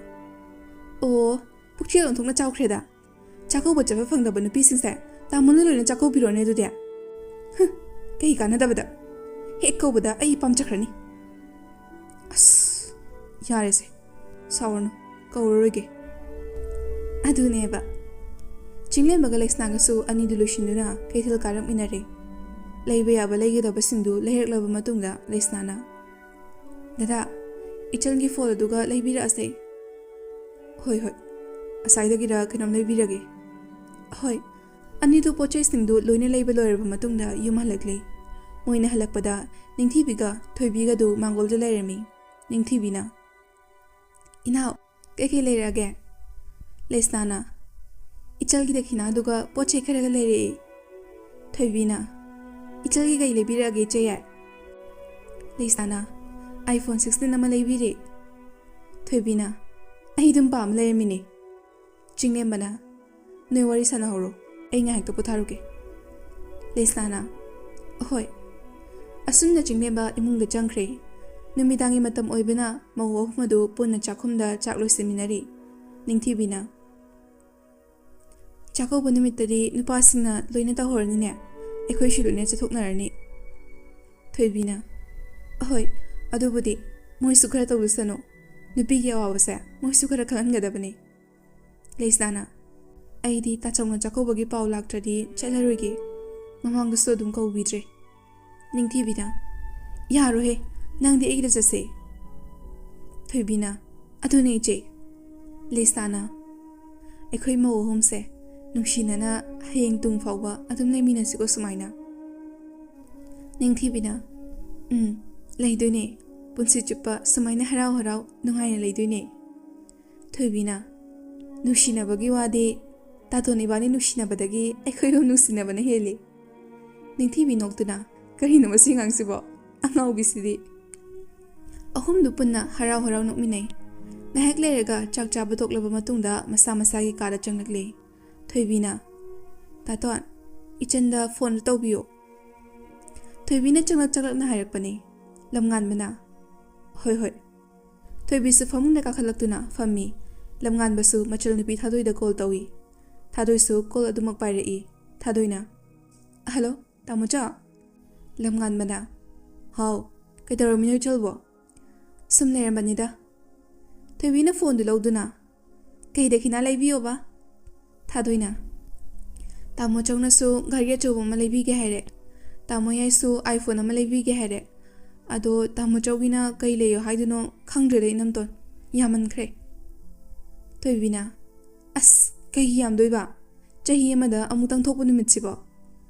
"ꯑꯣ, ꯄꯨꯛꯆꯦꯜ ꯑꯣꯟꯊꯣꯛꯅ ꯆꯥꯎꯈ꯭ꯔꯦꯗ꯫ ꯆꯥꯛꯀꯧꯕ ꯆꯠꯄ ꯐꯪꯗꯕ ꯅꯨꯄꯤꯁꯤꯡꯁꯦ ꯇꯥꯃꯣꯅ ꯂꯣꯏꯅ ꯆꯥꯛꯀꯧꯕꯤꯔꯣꯅꯦ ꯑꯗꯨꯗꯤ꯫" "ꯍꯨꯝ, ꯀꯩ ꯀꯥꯟꯅꯗꯕꯗ꯫ ꯍꯦꯛ ꯀꯧꯕꯗ ꯑꯩ ꯄꯥꯝꯖꯈ꯭ꯔꯅꯤ꯫" "ꯑꯁ, ꯌꯥꯔꯦꯁꯦ, ꯁꯥꯎꯔꯅꯨ, ꯀꯧꯔꯔꯣꯏꯒꯦ꯫" ꯑꯗꯨꯅꯦꯕ꯫ ꯆꯤꯡꯂꯦꯝꯕꯒ ꯂꯩꯁꯅꯥꯒꯁꯨ ꯑꯅꯤꯗꯨ ꯂꯣꯏꯁꯤꯟꯗꯨꯅ ꯀꯩꯊꯦꯜ ꯀꯥꯔꯛꯃꯤꯟꯅꯔꯦ꯫ ꯂꯩꯕ ꯌꯥꯕ ꯂꯩꯒꯗꯕꯁꯤꯡꯗꯨ ꯂꯩꯔꯛꯂꯕ ꯃꯇꯨꯡꯗ ꯂꯩꯁꯅꯥꯅ, "ꯗꯗꯥ, ꯏꯆꯟꯒꯤ ꯐꯣꯟ ꯑꯗꯨꯒ ꯂꯩꯕꯤꯔꯛꯑꯁꯦ꯫" "ꯍꯣꯏ, ꯍꯣꯏ꯫ ꯑꯁꯥꯏꯗꯒꯤꯔ ꯀꯩꯅꯣꯝ ꯂꯩꯕꯤꯔꯒꯦ꯫" "ꯍꯣꯏ꯫" ꯑꯅꯤꯗꯨ ꯄꯣꯠ ꯆꯩꯁꯤꯡꯗꯨ ꯂꯣꯏꯅ ꯂꯩꯕ ꯂꯣꯏꯔꯕ ꯃꯇꯨꯡꯗ ꯌꯨꯝ ꯍꯜꯂꯛꯂꯦ꯫ ꯃꯣꯏꯅ ꯍꯜꯂꯛꯄꯗ ꯅꯤꯡꯊꯤꯕꯤꯒ ꯊꯣꯏꯕꯤꯒꯗꯨ ꯃꯥꯡꯒꯣꯜꯗ ꯂꯩꯔꯝꯃꯤ꯫ ꯅꯤꯡꯊꯤꯕꯤꯅ, "ꯏꯅꯥꯎ, ꯀꯩꯀꯩ ꯂꯩꯔꯛꯑꯒꯦ?" ꯂꯩꯁꯅꯥꯅ, "ꯏꯆꯜꯒꯤ ꯗꯈꯤꯅꯥꯗꯨꯒ ꯄꯣꯠ ꯆꯩ ꯈꯔꯒ ꯂꯩꯔꯛꯑꯦ꯫" ꯊꯣꯏꯕꯤꯅ, "ꯏꯆꯜꯒꯤ ꯀꯩ ꯂꯩꯕꯤꯔꯛꯑꯒꯦ, ꯏꯆꯦ ꯌꯥꯏ?" ꯂꯩꯁꯅꯥꯅ, "ꯑꯥꯏꯐꯣꯟ ꯁꯤꯛꯁꯇꯤꯟ ꯑꯃ ꯂꯩꯕꯤꯔꯦ꯫" ꯊꯣꯏꯕꯤꯅ, "ꯑꯩ ꯑꯗꯨꯝ ꯄꯥꯝ ꯂꯩꯔꯝꯃꯤꯅꯦ꯫" ꯆꯤꯡꯂꯦꯝꯕꯅ, "ꯅꯣꯏ ꯋꯥꯔꯤ ꯁꯥꯟꯅꯍꯧꯔꯣ, ꯑꯩ ꯉꯥꯏꯍꯥꯛꯇ ꯄꯣꯊꯥꯔꯨꯒꯦ꯫" ꯂꯩꯁꯅꯥꯅ, "ꯑꯍꯣꯏ꯫" ꯑꯁꯨꯝꯅ ꯆꯤꯡꯂꯦꯝꯕ ꯏꯃꯨꯡꯗ ꯆꯪꯈ꯭ꯔꯦ꯫ ꯅꯨꯃꯤꯗꯥꯡꯒꯤ ꯃꯇꯝ ꯑꯣꯏꯕꯅ ꯃꯧ ꯑꯍꯨꯝ ꯑꯗꯨ ꯄꯨꯟꯅ ꯆꯥꯛꯈꯨꯝꯗ ꯆꯥꯛ ꯂꯣꯏꯁꯤꯟꯃꯤꯟꯅꯔꯤ꯫ ꯅꯤꯡꯊꯤꯕꯤꯅ, "ꯆꯥꯛꯀꯧꯕ ꯅꯨꯃꯤꯠꯇꯗꯤ ꯅꯨꯄꯥꯁꯤꯡꯅ ꯂꯣꯏꯅ ꯇꯧꯍꯧꯔꯅꯤꯅꯦ, ꯑꯩꯈꯣꯏꯁꯨ ꯂꯣꯏꯅ ꯆꯠꯊꯣꯛꯅꯔꯅꯤ꯫" ꯊꯣꯏꯕꯤꯅ, "ꯑꯍꯣꯏ, ꯑꯗꯨꯕꯨꯗꯤ ꯃꯣꯏꯁꯨ ꯈꯔ ꯇꯧꯖꯁꯅꯨ꯫ ꯅꯨꯄꯤꯒꯤ ꯑꯋꯥꯕꯁꯦ ꯃꯣꯏꯁꯨ ꯈꯔ ꯈꯪꯍꯟꯒꯗꯕꯅꯤ꯫ ꯂꯩꯁꯅꯥꯅ, "ꯑꯩꯗꯤ ꯇꯥꯆꯧꯅ ꯆꯥꯛꯀꯧꯕꯒꯤ ꯄꯥꯎ ꯂꯥꯛꯇ꯭ꯔꯗꯤ ꯆꯠꯂꯔꯣꯏꯒꯦ꯫ ꯃꯃꯥꯡꯗꯁꯨ ꯑꯗꯨꯝ ꯀꯧꯕꯤꯗ꯭ꯔꯦ꯫" ꯅꯤꯡꯊꯤꯕꯤꯅ, "ꯌꯥꯔꯣꯏꯍꯦ, ꯅꯪꯗꯤ ꯑꯩꯒꯤꯗ ꯆꯠꯁꯦ꯫" ꯊꯣꯏꯕꯤꯅ, "ꯑꯗꯨꯅꯦ ꯏꯆꯦ꯫" ꯂꯩꯁꯅꯥꯅ, "ꯑꯩꯈꯣꯏ ꯃꯧ ꯑꯍꯨꯝꯁꯦ ꯅꯨꯡꯁꯤꯅꯅ ꯍꯌꯦꯡ ꯇꯨꯡ ꯐꯥꯎꯕ ꯑꯗꯨꯝ ꯂꯩꯃꯤꯟꯅꯁꯤꯀꯣ ꯁꯨꯃꯥꯏꯅ꯫" ꯅꯤꯡꯊꯤꯕꯤꯅ, "ꯎꯝ, ꯂꯩꯗꯣꯏꯅꯦ꯫ ꯄꯨꯟꯁꯤ ꯆꯨꯞꯄ ꯁꯨꯃꯥꯏꯅ ꯍꯔꯥꯎ ꯍꯔꯥꯎ ꯅꯨꯡꯉꯥꯏꯅ ꯂꯩꯗꯣꯏꯅꯦ꯫" ꯊꯣꯏꯕꯤꯅ, "ꯅꯨꯡꯁꯤꯅꯕꯒꯤ ꯋꯥꯗꯤ ꯇꯥꯇꯣꯟ ꯏꯕꯥꯅꯤ ꯅꯨꯡꯁꯤꯅꯕꯗꯒꯤ ꯑꯩꯈꯣꯏ ꯑꯍꯨꯝ ꯅꯨꯡꯁꯤꯅꯕꯅ ꯍꯦꯜꯂꯤ꯫" ꯅꯤꯡꯊꯤꯕꯤ ꯅꯣꯛꯇꯨꯅ, "ꯀꯔꯤꯅꯣ ꯃꯁꯤ ꯑꯉꯥꯡꯁꯤꯕꯣ? ꯑꯉꯥꯎꯕꯤꯁꯤꯗꯤ!" ꯑꯍꯨꯝꯗꯨ ꯄꯨꯟꯅ ꯍꯔꯥꯎ ꯍꯔꯥꯎ ꯅꯣꯛꯃꯤꯟꯅꯩ꯫ ꯉꯥꯏꯍꯥꯛ ꯂꯩꯔꯒ ꯆꯥꯛ ꯆꯥꯕ ꯇꯣꯛꯂꯕ ꯃꯇꯨꯡꯗ ꯃꯁꯥ ꯃꯁꯥꯒꯤ ꯀꯥꯗ ꯆꯪꯂꯛꯂꯦ꯫ ꯊꯣꯏꯕꯤꯅ, "ꯇꯥꯇꯣꯟ, ꯏꯆꯟꯗ ꯐꯣꯟꯗꯨ ꯇꯧꯕꯤꯌꯨ꯫" ꯊꯣꯏꯕꯤꯅ ꯆꯪꯂꯛ ꯆꯪꯂꯛꯅ ꯍꯥꯏꯔꯛꯄꯅꯤ꯫ ꯂꯝꯉꯥꯟꯕꯅ, "ꯍꯣꯏ, ꯍꯣꯏ꯫" ꯊꯣꯏꯕꯤꯁꯨ ꯐꯃꯨꯡꯗ ꯀꯥꯈꯠꯂꯛꯇꯨꯅ ꯐꯝꯃꯤ꯫ ꯂꯝꯉꯥꯟꯕꯁꯨ ꯃꯆꯜ ꯅꯨꯄꯤ ꯊꯥꯗꯣꯏꯗ ꯀꯣꯜ ꯇꯧꯏ꯫ ꯊꯥꯗꯣꯏꯁꯨ ꯀꯣꯜ ꯑꯗꯨꯃꯛ ꯄꯥꯏꯔꯛꯏ꯫ ꯊꯥꯗꯣꯏꯅ, "ꯍꯜꯂꯣ, ꯇꯥꯃꯣꯆꯥ?" ꯂꯝꯉꯥꯟꯕꯅ, "ꯍꯥꯎ, ꯀꯩꯗꯧꯔꯝꯃꯤꯅꯣ ꯏꯆꯜꯕꯣ?" "ꯁꯨꯝ ꯂꯩꯔꯝꯕꯅꯤꯗ꯫" ꯊꯣꯏꯕꯤꯅ ꯐꯣꯟꯗꯨ ꯂꯧꯗꯨꯅ, "ꯀꯩ ꯗꯈꯤꯅꯥ ꯂꯩꯕꯤꯌꯣꯕ?" ꯊꯥꯗꯣꯏꯅ, "ꯇꯥꯃꯣ ꯆꯧꯅꯁꯨ ꯘꯔꯤ ꯑꯆꯧꯕ ꯑꯃ ꯂꯩꯕꯤꯒꯦ ꯍꯥꯏꯔꯦ, ꯇꯥꯃꯣ ꯌꯥꯏꯁꯨ iPhone ꯑꯃ ꯂꯩꯕꯤꯒꯦ ꯍꯥꯏꯔꯦ꯫ ꯑꯗꯣ ꯇꯥꯃꯣ ꯆꯧꯒꯤꯅ ꯀꯩ ꯂꯩꯌꯣ ꯍꯥꯏꯗꯣꯏꯅꯣ ꯈꯪꯗ꯭ꯔꯦꯗ ꯏꯅꯝꯇꯣꯟ, ꯌꯥꯝꯃꯟꯈ꯭ꯔꯦ꯫" ꯊꯣꯏꯕꯤꯅ, "ꯑꯁ, ꯀꯩꯒꯤ ꯌꯥꯝꯗꯣꯏꯕ? ꯆꯍꯤ ꯑꯃꯗ ꯑꯃꯨꯛꯇꯪ ꯊꯣꯛꯄ ꯅꯨꯃꯤꯠꯁꯤꯕꯣ?"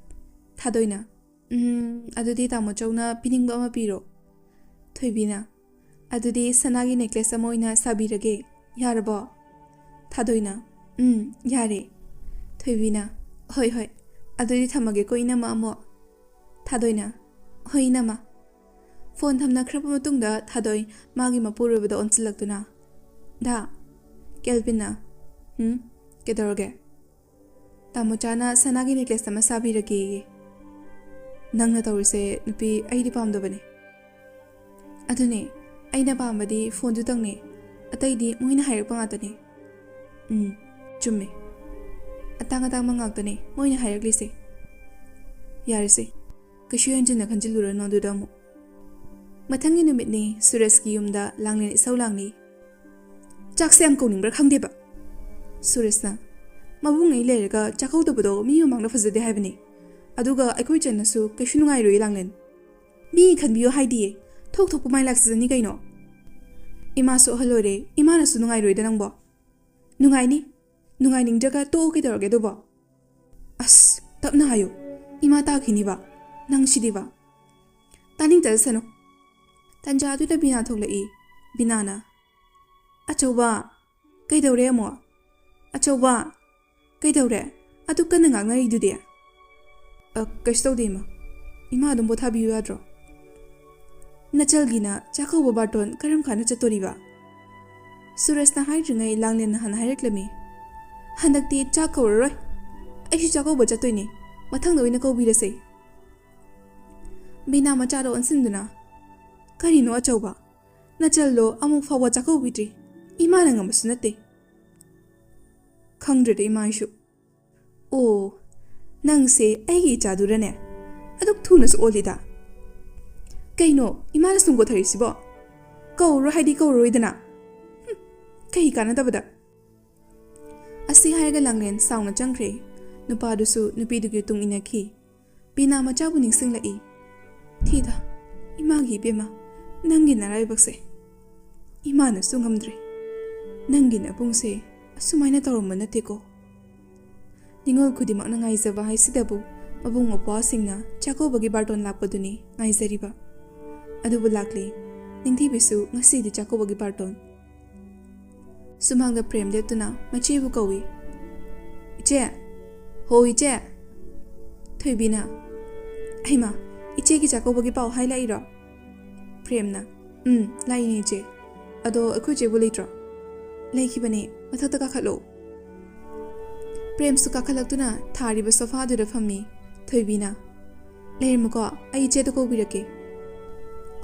ꯊꯥꯗꯣꯏꯅ, "ꯎꯝ, ꯑꯗꯨꯗꯤ ꯇꯥꯃꯣ ꯆꯧꯅ ꯄꯤꯅꯤꯡꯕ ꯑꯃ ꯄꯤꯔꯣ꯫" ꯊꯣꯏꯕꯤꯅ, "ꯑꯗꯨꯗꯤ ꯁꯅꯥꯒꯤ necklace ꯑꯃ ꯑꯣꯏꯅ ꯁꯥꯕꯤꯔꯒꯦ, ꯌꯥꯔꯕꯣ?" ꯊꯥꯗꯣꯏꯅ, "ꯎꯝ, ꯌꯥꯔꯦ꯫" ꯊꯣꯏꯕꯤꯅ, "ꯍꯣꯏ, ꯍꯣꯏ, ꯑꯗꯨꯗꯤ ꯊꯝꯃꯒꯦꯀꯣ ꯏꯅꯝꯃ ꯑꯃꯨꯛ꯫" ꯊꯥꯗꯣꯏꯅ, "ꯍꯣꯏ ꯏꯅꯝꯃ꯫" ꯐꯣꯟ ꯊꯝꯅꯈ꯭ꯔꯕ ꯃꯇꯨꯡꯗ ꯊꯥꯗꯣꯏ ꯃꯥꯒꯤ ꯃꯄꯨꯔꯣꯏꯕꯗ ꯑꯣꯟꯁꯤꯜꯂꯛꯇꯨꯅ, "ꯗꯥ꯫" ꯀꯦꯜꯕꯤꯟꯅ, "ꯎꯝ, ꯀꯩꯗꯧꯔꯒꯦ?" "ꯇꯥꯃꯣꯆꯥꯅ ꯁꯅꯥꯒꯤ necklace ꯑꯃ ꯁꯥꯕꯤꯔꯒꯦꯌꯦ꯫" "ꯅꯪꯅ ꯇꯧꯔꯤꯁꯦ ꯅꯨꯄꯤ, ꯑꯩꯗꯤ ꯄꯥꯝꯗꯕꯅꯦ꯫" "ꯑꯗꯨꯅꯦ, ꯑꯩꯅ ꯄꯥꯝꯕꯗꯤ ꯐꯣꯟꯗꯨꯇꯪꯅꯦ, ꯑꯇꯩꯗꯤ ꯃꯣꯏꯅ ꯍꯥꯏꯔꯛꯄ ꯉꯥꯛꯇꯅꯦ꯫" "ꯎꯝ, ꯆꯨꯝꯃꯦ꯫ ꯑꯇꯥꯡ ꯑꯇꯥꯡꯕ ꯉꯥꯛꯇꯅꯦ ꯃꯣꯏꯅ ꯍꯥꯏꯔꯛꯂꯤꯁꯦ꯫ ꯌꯥꯔꯦꯁꯦ, ꯀꯩꯁꯨ ꯍꯦꯟꯖꯤꯟꯅ ꯈꯟꯖꯤꯜꯂꯨꯔꯅꯨ ꯑꯗꯨꯗ ꯑꯃꯨꯛ꯫" ꯃꯊꯪꯒꯤ ꯅꯨꯃꯤꯠꯅꯤ, ꯁꯨꯔꯖꯀꯤ ꯌꯨꯝꯗ ꯂꯥꯡꯂꯦꯟ ꯏꯁꯧ ꯂꯥꯡꯂꯤ꯫ "ꯆꯥꯛꯁꯦ ꯌꯥꯝ ꯀꯧꯅꯤꯡꯕ꯭ꯔꯥ ꯈꯪꯗꯦꯕ"꯫ ꯁꯨꯔꯖꯅ, "ꯃꯕꯨꯡ ꯑꯩ ꯂꯩꯔꯒ ꯆꯥꯛ ꯀꯧꯗꯕꯗꯣ ꯃꯤ ꯃꯃꯥꯡꯗ ꯐꯖꯗꯦ ꯍꯥꯏꯕꯅꯤ꯫ ꯑꯗꯨꯒ ꯑꯩꯈꯣꯏ ꯆꯟꯅꯁꯨ ꯀꯩꯁꯨ ꯅꯨꯡꯉꯥꯏꯔꯣꯏ ꯂꯥꯡꯂꯦꯟ꯫ ꯃꯤ ꯈꯟꯕꯤꯌꯨ ꯍꯥꯏꯗꯤꯌꯦ, ꯊꯣꯛ ꯊꯣꯛꯄ ꯃꯥꯏ ꯂꯥꯛꯆꯖꯅꯤ ꯀꯩꯅꯣ꯫ ꯏꯃꯥꯁꯨ ꯑꯍꯜ ꯑꯣꯏꯔꯦ, ꯏꯃꯥꯅꯁꯨ ꯅꯨꯡꯉꯥꯏꯔꯣꯏꯗ ꯅꯪꯕꯣ"꯫ "ꯅꯨꯡꯉꯥꯏꯅꯤ, ꯅꯨꯡꯉꯥꯏꯅꯤꯡꯗ꯭ꯔꯒ ꯇꯣꯛꯑꯣ ꯀꯩꯗꯧꯔꯒꯦ ꯑꯗꯨꯕꯣ"꯫ "ꯑꯁ, ꯇꯞꯅ ꯍꯥꯏꯌꯨ, ꯏꯃꯥ ꯇꯥꯈꯤꯅꯤꯕ, ꯅꯪ ꯁꯤꯗꯤꯕ"꯫ "ꯇꯥꯅꯤꯡꯇꯁꯅꯨ"꯫ ꯇꯟꯖꯥꯗꯨꯗ ꯕꯤꯅꯥ ꯊꯣꯛꯂꯛꯏ꯫ ꯕꯤꯅꯥꯅ, "ꯑꯆꯧꯕ, ꯀꯩꯗꯧꯔꯦ ꯑꯃꯨꯛ? ꯑꯆꯧꯕ, ꯀꯩꯗꯧꯔꯦ? ꯑꯗꯨ ꯀꯟꯅ ꯉꯥꯡꯅꯔꯤꯗꯨꯗꯤ?" "ꯑ, ꯀꯩꯁꯨ ꯇꯧꯗꯦ ꯏꯃꯥ꯫ ꯏꯃꯥ ꯑꯗꯨꯝ ꯄꯣꯊꯥꯕꯤꯌꯨ ꯌꯥꯗ꯭ꯔꯣ?" "ꯅꯆꯜꯒꯤꯅ ꯆꯥꯛꯀꯧꯕ ꯕꯥꯔꯇꯣꯟ ꯀꯔꯝ ꯀꯥꯟꯗ ꯆꯠꯇꯣꯔꯤꯕ?" ꯁꯨꯔꯖꯅ ꯍꯥꯏꯗ꯭ꯔꯤꯉꯩ ꯂꯥꯡꯂꯦꯟꯅ ꯍꯥꯟꯅ ꯍꯥꯏꯔꯛꯂꯝꯃꯤ꯫ "ꯍꯟꯗꯛꯇꯤ ꯆꯥꯛ ꯀꯧꯔꯔꯣꯏ꯫ ꯑꯩꯁꯨ ꯆꯥꯛꯀꯧꯕ ꯆꯠꯇꯣꯏꯅꯦ꯫ ꯃꯊꯪꯗ ꯑꯣꯏꯅ ꯀꯧꯕꯤꯔꯁꯦ"꯫ ꯕꯤꯅꯥ ꯃꯆꯥꯗꯣ ꯑꯣꯟꯁꯤꯟꯗꯨꯅ, "ꯀꯔꯤꯅꯣ ꯑꯆꯧꯕ? ꯅꯆꯜꯗꯣ ꯑꯃꯨꯛ ꯐꯥꯎꯕ ꯆꯥꯛꯀꯧꯕꯤꯗ꯭ꯔꯤ꯫ ꯏꯃꯥꯅ ꯉꯝꯕꯁꯨ ꯅꯠꯇꯦ"꯫ "ꯈꯪꯗ꯭ꯔꯦꯗ ꯏꯃꯥ ꯑꯩꯁꯨ꯫ ꯑꯣ, ꯅꯪꯁꯦ ꯑꯩꯒꯤ ꯏꯆꯥꯗꯨꯔꯅꯦ? ꯑꯗꯨꯛ ꯊꯨꯅꯁꯨ ꯑꯣꯜꯂꯤꯗ꯫ ꯀꯩꯅꯣ ꯏꯃꯥꯅ ꯁꯨꯝ ꯀꯣꯊꯔꯤꯁꯤꯕꯣ? ꯀꯧꯔꯣ ꯍꯥꯏꯗꯤ ꯀꯧꯔꯔꯣꯏꯗꯅ꯫ ꯍꯨꯝ, ꯀꯩ ꯀꯥꯟꯅꯗꯕꯗ"꯫ ꯑꯁꯤ ꯍꯥꯏꯔꯒ ꯂꯥꯡꯂꯦꯟ ꯁꯥꯎꯅ ꯆꯪꯈ꯭ꯔꯦ꯫ ꯅꯨꯄꯥꯗꯨꯁꯨ ꯅꯨꯄꯤꯗꯨꯒꯤ ꯇꯨꯡ ꯏꯟꯅꯈꯤ꯫ ꯕꯤꯅꯥ ꯃꯆꯥꯕꯨ ꯅꯤꯡꯁꯤꯡꯂꯛꯏ꯫ "ꯊꯤꯗ, ꯏꯃꯥꯒꯤ ꯏꯕꯦꯝꯃ, ꯅꯪꯒꯤ ꯅꯔꯥꯏꯕꯛꯁꯦ꯫ ꯏꯃꯥꯅꯁꯨ ꯉꯝꯗ꯭ꯔꯦ꯫ ꯅꯪꯒꯤ ꯅꯕꯨꯡꯁꯦ ꯑꯁꯨꯃꯥꯏꯅ ꯇꯧꯔꯝꯕ ꯅꯠꯇꯦꯀꯣ"꯫ ꯅꯤꯉꯣꯜ ꯈꯨꯗꯤꯡꯃꯛꯅ ꯉꯥꯏꯖꯕ ꯍꯥꯏꯁꯤꯗꯕꯨ ꯃꯕꯨꯡ ꯃꯧꯄ꯭ꯋꯥꯁꯤꯡꯅ ꯆꯥꯛꯀꯧꯕꯒꯤ ꯕꯥꯔꯇꯣꯟ ꯂꯥꯛꯄꯗꯨꯅꯤ ꯉꯥꯏꯖꯔꯤꯕ꯫ ꯑꯗꯨꯕꯨ ꯂꯥꯛꯂꯦ꯫ ꯅꯤꯡꯊꯤꯕꯤꯁꯨ ꯉꯁꯤꯗꯤ ꯆꯥꯛꯀꯧꯕꯒꯤ ꯕꯥꯔꯇꯣꯟ꯫ ꯁꯨꯃꯥꯡꯗ ꯄ꯭ꯔꯦꯝ ꯂꯦꯞꯇꯨꯅ ꯃꯆꯦꯕꯨ ꯀꯧꯏ꯫ "ꯏꯆꯦ! ꯍꯣ ꯏꯆꯦ!" ꯊꯣꯏꯕꯤꯅ, "ꯍꯩꯃꯥ, ꯏꯆꯦꯒꯤ ꯆꯥꯛꯀꯧꯕꯒꯤ ꯄꯥꯎ ꯍꯥꯏ ꯂꯥꯛꯏꯔꯣ?" ꯄ꯭ꯔꯦꯝꯅ, "ꯎꯝ, ꯂꯥꯛꯏꯅꯦ ꯏꯆꯦ꯫ ꯑꯗꯣ ꯑꯩꯈꯣꯏ ꯆꯦꯕꯨ ꯂꯩꯇ꯭ꯔꯣ?" "ꯂꯩꯈꯤꯕꯅꯦ, ꯃꯊꯛꯇ ꯀꯥꯈꯠꯂꯣ"꯫ ꯄ꯭ꯔꯦꯝꯁꯨ ꯀꯥꯈꯠꯂꯛꯇꯨꯅ ꯊꯥꯔꯤꯕ ꯁꯣꯐꯥꯗꯨꯗ ꯐꯝꯃꯤ꯫ ꯊꯣꯏꯕꯤꯅ, "ꯂꯩꯔꯝꯃꯨꯀꯣ, ꯑꯩ ꯏꯆꯦꯗ ꯀꯧꯕꯤꯔꯛꯀꯦ"꯫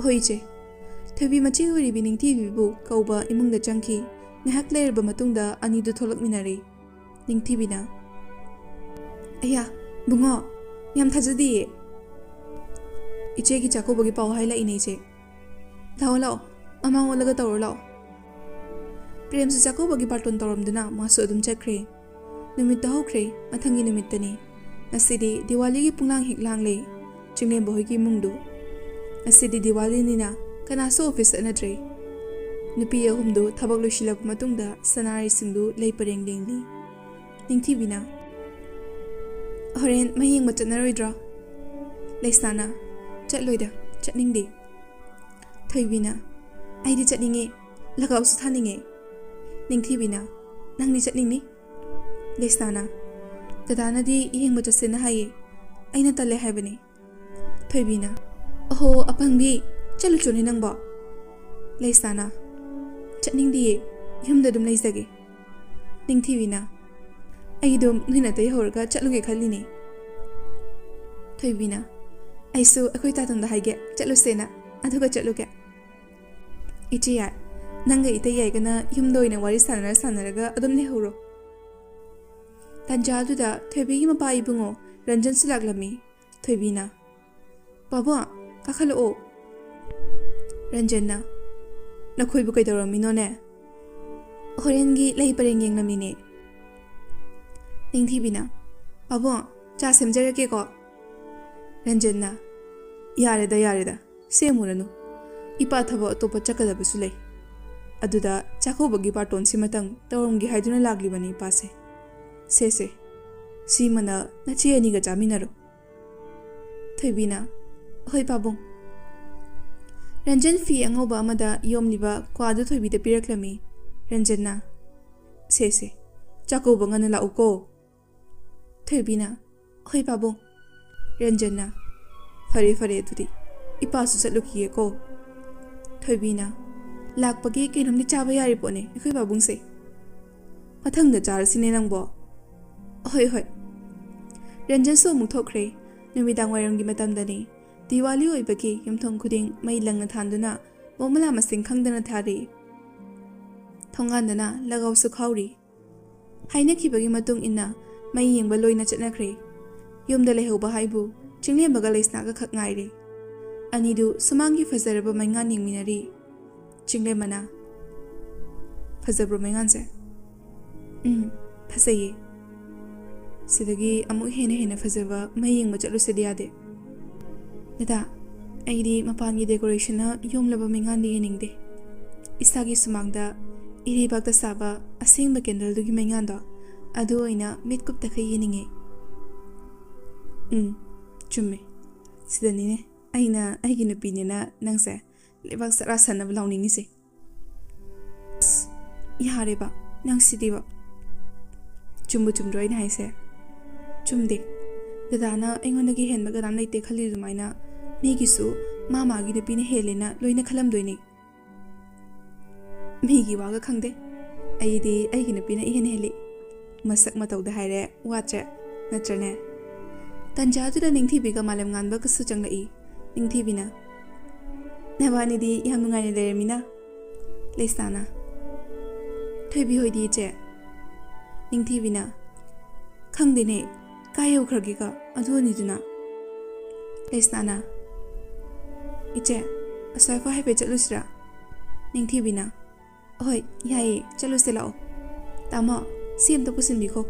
"ꯍꯣꯏ ꯏꯆꯦ"꯫ ꯊꯣꯏꯕꯤ ꯃꯆꯦ ꯑꯣꯏꯔꯤꯕꯤ ꯅꯤꯡꯊꯤꯕꯤꯕꯨ ꯀꯧꯕ ꯏꯃꯨꯡꯗ ꯆꯪꯈꯤ꯫ ꯉꯥꯏꯍꯥꯛ ꯂꯩꯔꯕ ꯃꯇꯨꯡꯗ ꯑꯅꯤꯗꯨ ꯊꯣꯛꯂꯛꯃꯤꯟꯅꯔꯦ꯫ ꯅꯤꯡꯊꯤꯕꯤꯅ, "ꯑꯌꯥ, ꯕꯨꯡꯉꯣ, ꯌꯥꯝ ꯊꯥꯖꯗꯤꯌꯦ"꯫ "ꯏꯆꯦꯒꯤ ꯆꯥꯛꯀꯧꯕꯒꯤ ꯄꯥꯎ ꯍꯥꯏ ꯂꯥꯛꯏꯅꯦ ꯏꯆꯦ"꯫ ꯂꯥꯛꯑꯣ ꯂꯥꯛꯑꯣ, ꯃꯃꯥꯡ ꯑꯣꯜꯂꯒ ꯇꯧꯔꯣ ꯂꯥꯛꯑꯣ꯫ ꯄ꯭ꯔꯦꯝꯁꯨ ꯆꯥꯛꯀꯧꯕꯒꯤ ꯕꯥꯔꯇꯣꯟ ꯇꯧꯔꯝꯗꯨꯅ ꯃꯥꯁꯨ ꯑꯗꯨꯝ ꯆꯠꯈ꯭ꯔꯦ꯫ ꯅꯨꯃꯤꯠ ꯇꯥꯍꯧꯈ꯭ꯔꯦ꯫ ꯃꯊꯪꯒꯤ ꯅꯨꯃꯤꯠꯇꯅꯤ꯫ ꯉꯁꯤꯗꯤ ꯗꯤꯋꯥꯂꯤꯒꯤ ꯄꯨꯡꯂꯥꯡ ꯍꯦꯛ ꯂꯥꯡꯂꯦ ꯆꯤꯡꯂꯦꯝꯕ ꯍꯣꯏꯒꯤ ꯏꯃꯨꯡꯗꯨ꯫ ꯉꯁꯤꯗꯤ ꯗꯤꯋꯥꯂꯤꯅꯤꯅ ꯀꯅꯥꯁꯨ ꯑꯣꯐꯤꯁ ꯆꯠꯅꯗ꯭ꯔꯦ꯫ ꯅꯨꯄꯤ ꯑꯍꯨꯝꯗꯨ ꯊꯕꯛ ꯂꯣꯏꯁꯤꯜꯂꯕ ꯃꯇꯨꯡꯗ ꯁꯅꯥꯔꯩꯁꯤꯡꯗꯨ ꯂꯩ ꯄꯔꯦꯡ ꯂꯦꯡꯂꯤ꯫ ꯅꯤꯡꯊꯤꯕꯤꯅ, "ꯍꯣꯔꯦꯟ ꯃꯩ ꯌꯦꯡꯕ ꯆꯠꯅꯔꯣꯏꯗ꯭ꯔꯣ?" ꯂꯩꯁꯅꯥꯅ, "ꯆꯠꯂꯣꯏꯗ, ꯆꯠꯅꯤꯡꯗꯦ꯫" ꯊꯣꯏꯕꯤꯅ, "ꯑꯩꯗꯤ ꯆꯠꯅꯤꯡꯉꯦ, ꯂꯒꯥꯎꯁꯨ ꯊꯥꯅꯤꯡꯉꯦ꯫" ꯅꯤꯡꯊꯤꯕꯤꯅ, "ꯅꯪꯗꯤ ꯆꯠꯅꯤꯡꯅꯤ?" ꯂꯩꯁꯅꯥꯅ, "ꯗꯗꯥꯅꯗꯤ ꯌꯦꯡꯕ ꯆꯠꯁꯦꯅ ꯍꯥꯏꯌꯦ, ꯑꯩꯅ ꯇꯜꯂꯦ ꯍꯥꯏꯕꯅꯤ꯫" ꯊꯣꯏꯕꯤꯅ, "ꯑꯍꯣ ꯑꯄꯪꯕꯤ, ꯆꯠꯂꯨ ꯆꯣꯅꯦ ꯅꯪꯕꯣ꯫" ꯂꯩꯁꯅꯥꯅ, "ꯆꯠꯅꯤꯡꯗꯤꯌꯦ, ꯌꯨꯝꯗ ꯑꯗꯨꯝ ꯂꯩꯖꯒꯦ꯫" ꯅꯤꯡꯊꯤꯕꯤꯅ, "ꯑꯩꯗꯣ ꯅꯣꯏ ꯅꯥꯇꯩ ꯍꯧꯔꯒ ꯆꯠꯂꯨꯒꯦ ꯈꯜꯂꯤꯅꯦ꯫" ꯊꯣꯏꯕꯤꯅ, "ꯑꯩꯁꯨ ꯑꯩꯈꯣꯏ ꯇꯥꯇꯣꯟꯗ ꯍꯥꯏꯒꯦ ꯆꯠꯂꯨꯁꯦꯅ, ꯑꯗꯨꯒ ꯆꯠꯂꯨꯒꯦ꯫" "ꯏꯆꯦ ꯌꯥꯏ, ꯅꯪꯒ ꯏꯇꯩ ꯌꯥꯏꯒꯅ ꯌꯨꯝꯗ ꯑꯣꯏꯅ ꯋꯥꯔꯤ ꯁꯥꯟꯅꯔ ꯁꯥꯟꯅꯔꯒ ꯑꯗꯨꯝ ꯂꯩꯍꯧꯔꯣ꯫" ꯇꯥꯟꯖꯥꯗꯨꯗ ꯊꯣꯏꯕꯤꯒꯤ ꯃꯄꯥ ꯏꯕꯨꯡꯉꯣ ꯔꯟꯖꯟꯁꯨ ꯂꯥꯛꯂꯝꯃꯤ꯫ ꯊꯣꯏꯕꯤꯅ, "ꯄꯥꯕꯨꯡ, ꯀꯥꯈꯠꯂꯛꯑꯣ꯫" ꯔꯟꯖꯟꯅ, "ꯅꯈꯣꯏꯕꯨ ꯀꯩꯗꯧꯔꯝꯃꯤꯅꯣꯅꯦ?" "ꯍꯣꯔꯦꯟꯒꯤ ꯂꯩ ꯄꯔꯦꯡ ꯌꯦꯡꯂꯝꯃꯤꯅꯦ꯫" ꯅꯤꯡꯊꯤꯕꯤꯅ, "ꯄꯥꯕꯨꯡ, ꯆꯥ ꯁꯦꯝꯖꯔꯛꯀꯦꯀꯣ꯫" ꯔꯟꯖꯟꯅ, "ꯌꯥꯔꯦꯗ, ꯌꯥꯔꯦꯗ, ꯁꯦꯝꯃꯨꯔꯅꯨ꯫ ꯏꯄꯥ ꯊꯕꯛ ꯑꯇꯣꯞꯄ ꯆꯠꯀꯗꯕꯁꯨ ꯂꯩ꯫ ꯑꯗꯨꯗ ꯆꯥꯛꯀꯧꯕꯒꯤ ꯕꯥꯔꯇꯣꯟꯁꯤꯃꯇꯪ ꯇꯧꯔꯝꯒꯦ ꯍꯥꯏꯗꯨꯅ ꯂꯥꯛꯂꯤꯕꯅꯤ ꯏꯄꯥꯁꯦ꯫ ꯁꯦ, ꯁꯦ, ꯁꯤꯃꯅ ꯅꯆꯦ ꯑꯅꯤꯒ ꯆꯥꯃꯤꯟꯅꯔꯣ꯫" ꯊꯣꯏꯕꯤꯅ, "ꯍꯣꯏ ꯄꯥꯕꯨꯡ꯫" ꯔꯟꯖꯟ ꯐꯤ ꯑꯉꯧꯕ ꯑꯃꯗ ꯌꯣꯝꯂꯤꯕ ꯀ꯭ꯋꯥꯗꯨ ꯊꯣꯏꯕꯤꯗ ꯄꯤꯔꯛꯂꯝꯃꯤ꯫ ꯔꯟꯖꯟꯅ, "ꯁꯦ, ꯁꯦ, ꯆꯥꯛꯀꯧꯕ ꯉꯟꯅ ꯂꯥꯛꯎꯀꯣ꯫" ꯊꯣꯏꯕꯤꯅ, "ꯍꯣꯏ ꯄꯥꯕꯨꯡ꯫" ꯔꯟꯖꯟꯅ, "ꯐꯔꯦ ꯐꯔꯦ, ꯑꯗꯨꯗꯤ ꯏꯄꯥꯁꯨ ꯆꯠꯂꯨꯈꯤꯒꯦꯀꯣ꯫" ꯊꯣꯏꯕꯤꯅ, "ꯂꯥꯛꯄꯒꯤ ꯀꯩꯅꯣꯝꯗꯤ ꯆꯥꯕ ꯌꯥꯔꯤ ꯄꯣꯠꯅꯦ ꯑꯩꯈꯣꯏ ꯄꯥꯕꯨꯡꯁꯦ꯫ ꯃꯊꯪꯗ ꯆꯥꯔꯁꯤꯅꯦ ꯅꯪꯕꯣ꯫" "ꯍꯣꯏ ꯍꯣꯏ꯫" ꯔꯟꯖꯟꯁꯨ ꯑꯃꯨꯛ ꯊꯣꯛꯈ꯭ꯔꯦ꯫ ꯅꯨꯃꯤꯗꯥꯡ ꯋꯥꯏꯔꯝꯒꯤ ꯃꯇꯝꯗꯅꯤ꯫ ꯗꯤꯋꯥꯂꯤ ꯑꯣꯏꯕꯒꯤ ꯌꯨꯝꯊꯣꯡ ꯈꯨꯗꯤꯡ ꯃꯩ ꯂꯪꯅ ꯊꯥꯟꯗꯨꯅ ꯕꯣꯝꯕꯂꯥ ꯃꯁꯤꯡ ꯈꯪꯗꯅ ꯊꯥꯔꯤ꯫ ꯊꯣꯡꯒꯥꯟꯗꯅ ꯂꯒꯥꯎꯁꯨ ꯈꯥꯎꯔꯤ꯫ ꯍꯥꯏꯅꯈꯤꯕꯒꯤ ꯃꯇꯨꯡ ꯏꯟꯅ ꯃꯩ ꯌꯦꯡꯕ ꯂꯣꯏꯅ ꯆꯠꯅꯈ꯭ꯔꯦ꯫ ꯌꯨꯝꯗ ꯂꯩꯍꯧꯕ ꯍꯥꯏꯕꯨ ꯆꯤꯡꯂꯦꯝꯕꯒ ꯂꯩꯁꯅꯥꯒ ꯈꯛ ꯉꯥꯏꯔꯦ꯫ ꯑꯅꯤꯗꯨ ꯁꯨꯃꯥꯡꯒꯤ ꯐꯖꯔꯕ ꯃꯩꯉꯥꯟ ꯌꯦꯡꯃꯤꯟꯅꯔꯤ꯫ ꯆꯤꯡꯂꯦꯝꯕꯅ, "ꯐꯖꯕ꯭ꯔꯣ ꯃꯩꯉꯥꯟꯁꯦ?" "ꯎꯝ, ꯐꯖꯩꯌꯦ꯫ ꯁꯤꯗꯒꯤ ꯑꯃꯨꯛ ꯍꯦꯟꯅ ꯍꯦꯟꯅ ꯐꯖꯕ ꯃꯩ ꯌꯦꯡꯕ ꯆꯠꯂꯨꯁꯦꯗꯤ ꯌꯥꯗꯦ?" "ꯗꯗꯥ, ꯑꯩꯗꯤ ꯃꯄꯥꯟꯒꯤ decorationꯅ ꯌꯣꯝꯂꯕ ꯃꯩꯉꯥꯟꯗꯤ ꯌꯦꯡꯅꯤꯡꯗꯦ꯫ ꯏꯁꯥꯒꯤ ꯁꯨꯃꯥꯡꯗ ꯏꯔꯩꯕꯥꯛꯇ ꯁꯥꯕ ꯑꯁꯦꯡꯕ candleꯗꯨꯒꯤ ꯃꯩꯉꯥꯟꯗꯣ, ꯑꯗꯨ ꯑꯣꯏꯅ ꯃꯤꯠ ꯀꯨꯞꯇꯈꯩ ꯌꯦꯡꯅꯤꯡꯉꯦ꯫" "ꯎꯝ, ꯆꯨꯝꯃꯦ꯫ ꯁꯤꯗꯅꯤꯅꯦ ꯑꯩꯅ ꯑꯩꯒꯤ ꯅꯨꯄꯤꯅꯦꯅ ꯅꯪꯁꯦ ꯂꯩꯕꯥꯛ ꯆꯔꯥ ꯁꯟꯅꯕ ꯂꯥꯎꯅꯤꯡꯉꯤꯁꯦ꯫" "ꯑꯁ, ꯌꯥꯔꯦꯕ, ꯅꯪ ꯁꯤꯗꯤꯕ꯫ ꯆꯨꯝꯕꯨ ꯆꯨꯝꯗ꯭ꯔꯣ ꯑꯩꯅ ꯍꯥꯏꯁꯦ?" "ꯆꯨꯝꯗꯦ꯫ ꯗꯗꯥꯅ ꯑꯩꯉꯣꯟꯗꯒꯤ ꯍꯦꯟꯕ ꯀꯅꯥꯝ ꯂꯩꯇꯦ ꯈꯜꯂꯤ ꯑꯗꯨꯃꯥꯏꯅ ꯃꯤꯒꯤꯁꯨ ꯃꯥ ꯃꯥꯒꯤ ꯅꯨꯄꯤꯅ ꯍꯦꯜꯂꯦꯅ ꯂꯣꯏꯅ ꯈꯜꯂꯝꯗꯣꯏꯅꯦ꯫ ꯃꯤꯒꯤ ꯋꯥꯒ ꯈꯪꯗꯦ꯫ ꯑꯩꯗꯤ ꯑꯩꯒꯤ ꯅꯨꯄꯤꯅ ꯏꯍꯦꯟ ꯍꯦꯜꯂꯤ꯫ ꯃꯁꯛ ꯃꯇꯧꯗ ꯍꯥꯏꯔꯦ ꯋꯥꯠꯇ꯭ꯔꯦ, ꯅꯠꯇ꯭ꯔꯅꯦ?" ꯇꯟꯖꯥꯗꯨꯗ ꯅꯤꯡꯊꯤꯕꯤꯒ ꯃꯥꯂꯦꯝꯉꯥꯟꯕꯒꯁꯨ ꯆꯪꯂꯛꯏ꯫ ꯅꯤꯡꯊꯤꯕꯤꯅ, "ꯅꯕꯥꯅꯤꯗꯤ ꯌꯥꯝ ꯅꯨꯡꯉꯥꯏꯅ ꯂꯩꯔꯝꯃꯤꯅ?" ꯂꯩꯁꯅꯥꯅ, "ꯊꯣꯏꯕꯤ ꯍꯣꯏꯗꯤ, ꯏꯆꯦ?" ꯅꯤꯡꯊꯤꯕꯤꯅ, "ꯈꯪꯗꯦꯅꯦ, ꯀꯥꯏ ꯌꯧꯈ꯭ꯔꯒꯦꯒ ꯑꯗꯨ ꯑꯅꯤꯗꯨꯅ?" ꯂꯩꯁꯅꯥꯅ, "ꯏꯆꯦ, ꯑꯁ꯭ꯋꯥꯏꯐꯥꯎ ꯍꯥꯏꯐꯦꯠ ꯆꯠꯂꯨꯁꯤꯔꯥ?" ꯅꯤꯡꯊꯤꯕꯤꯅ, "ꯍꯣꯏ, ꯌꯥꯏꯌꯦ, ꯆꯠꯂꯨꯁꯦ, ꯂꯥꯛꯑꯣ꯫ ꯇꯥꯃꯣ, ꯁꯤ ꯑꯝꯇ ꯄꯨꯁꯤꯟꯕꯤꯈꯣ꯫"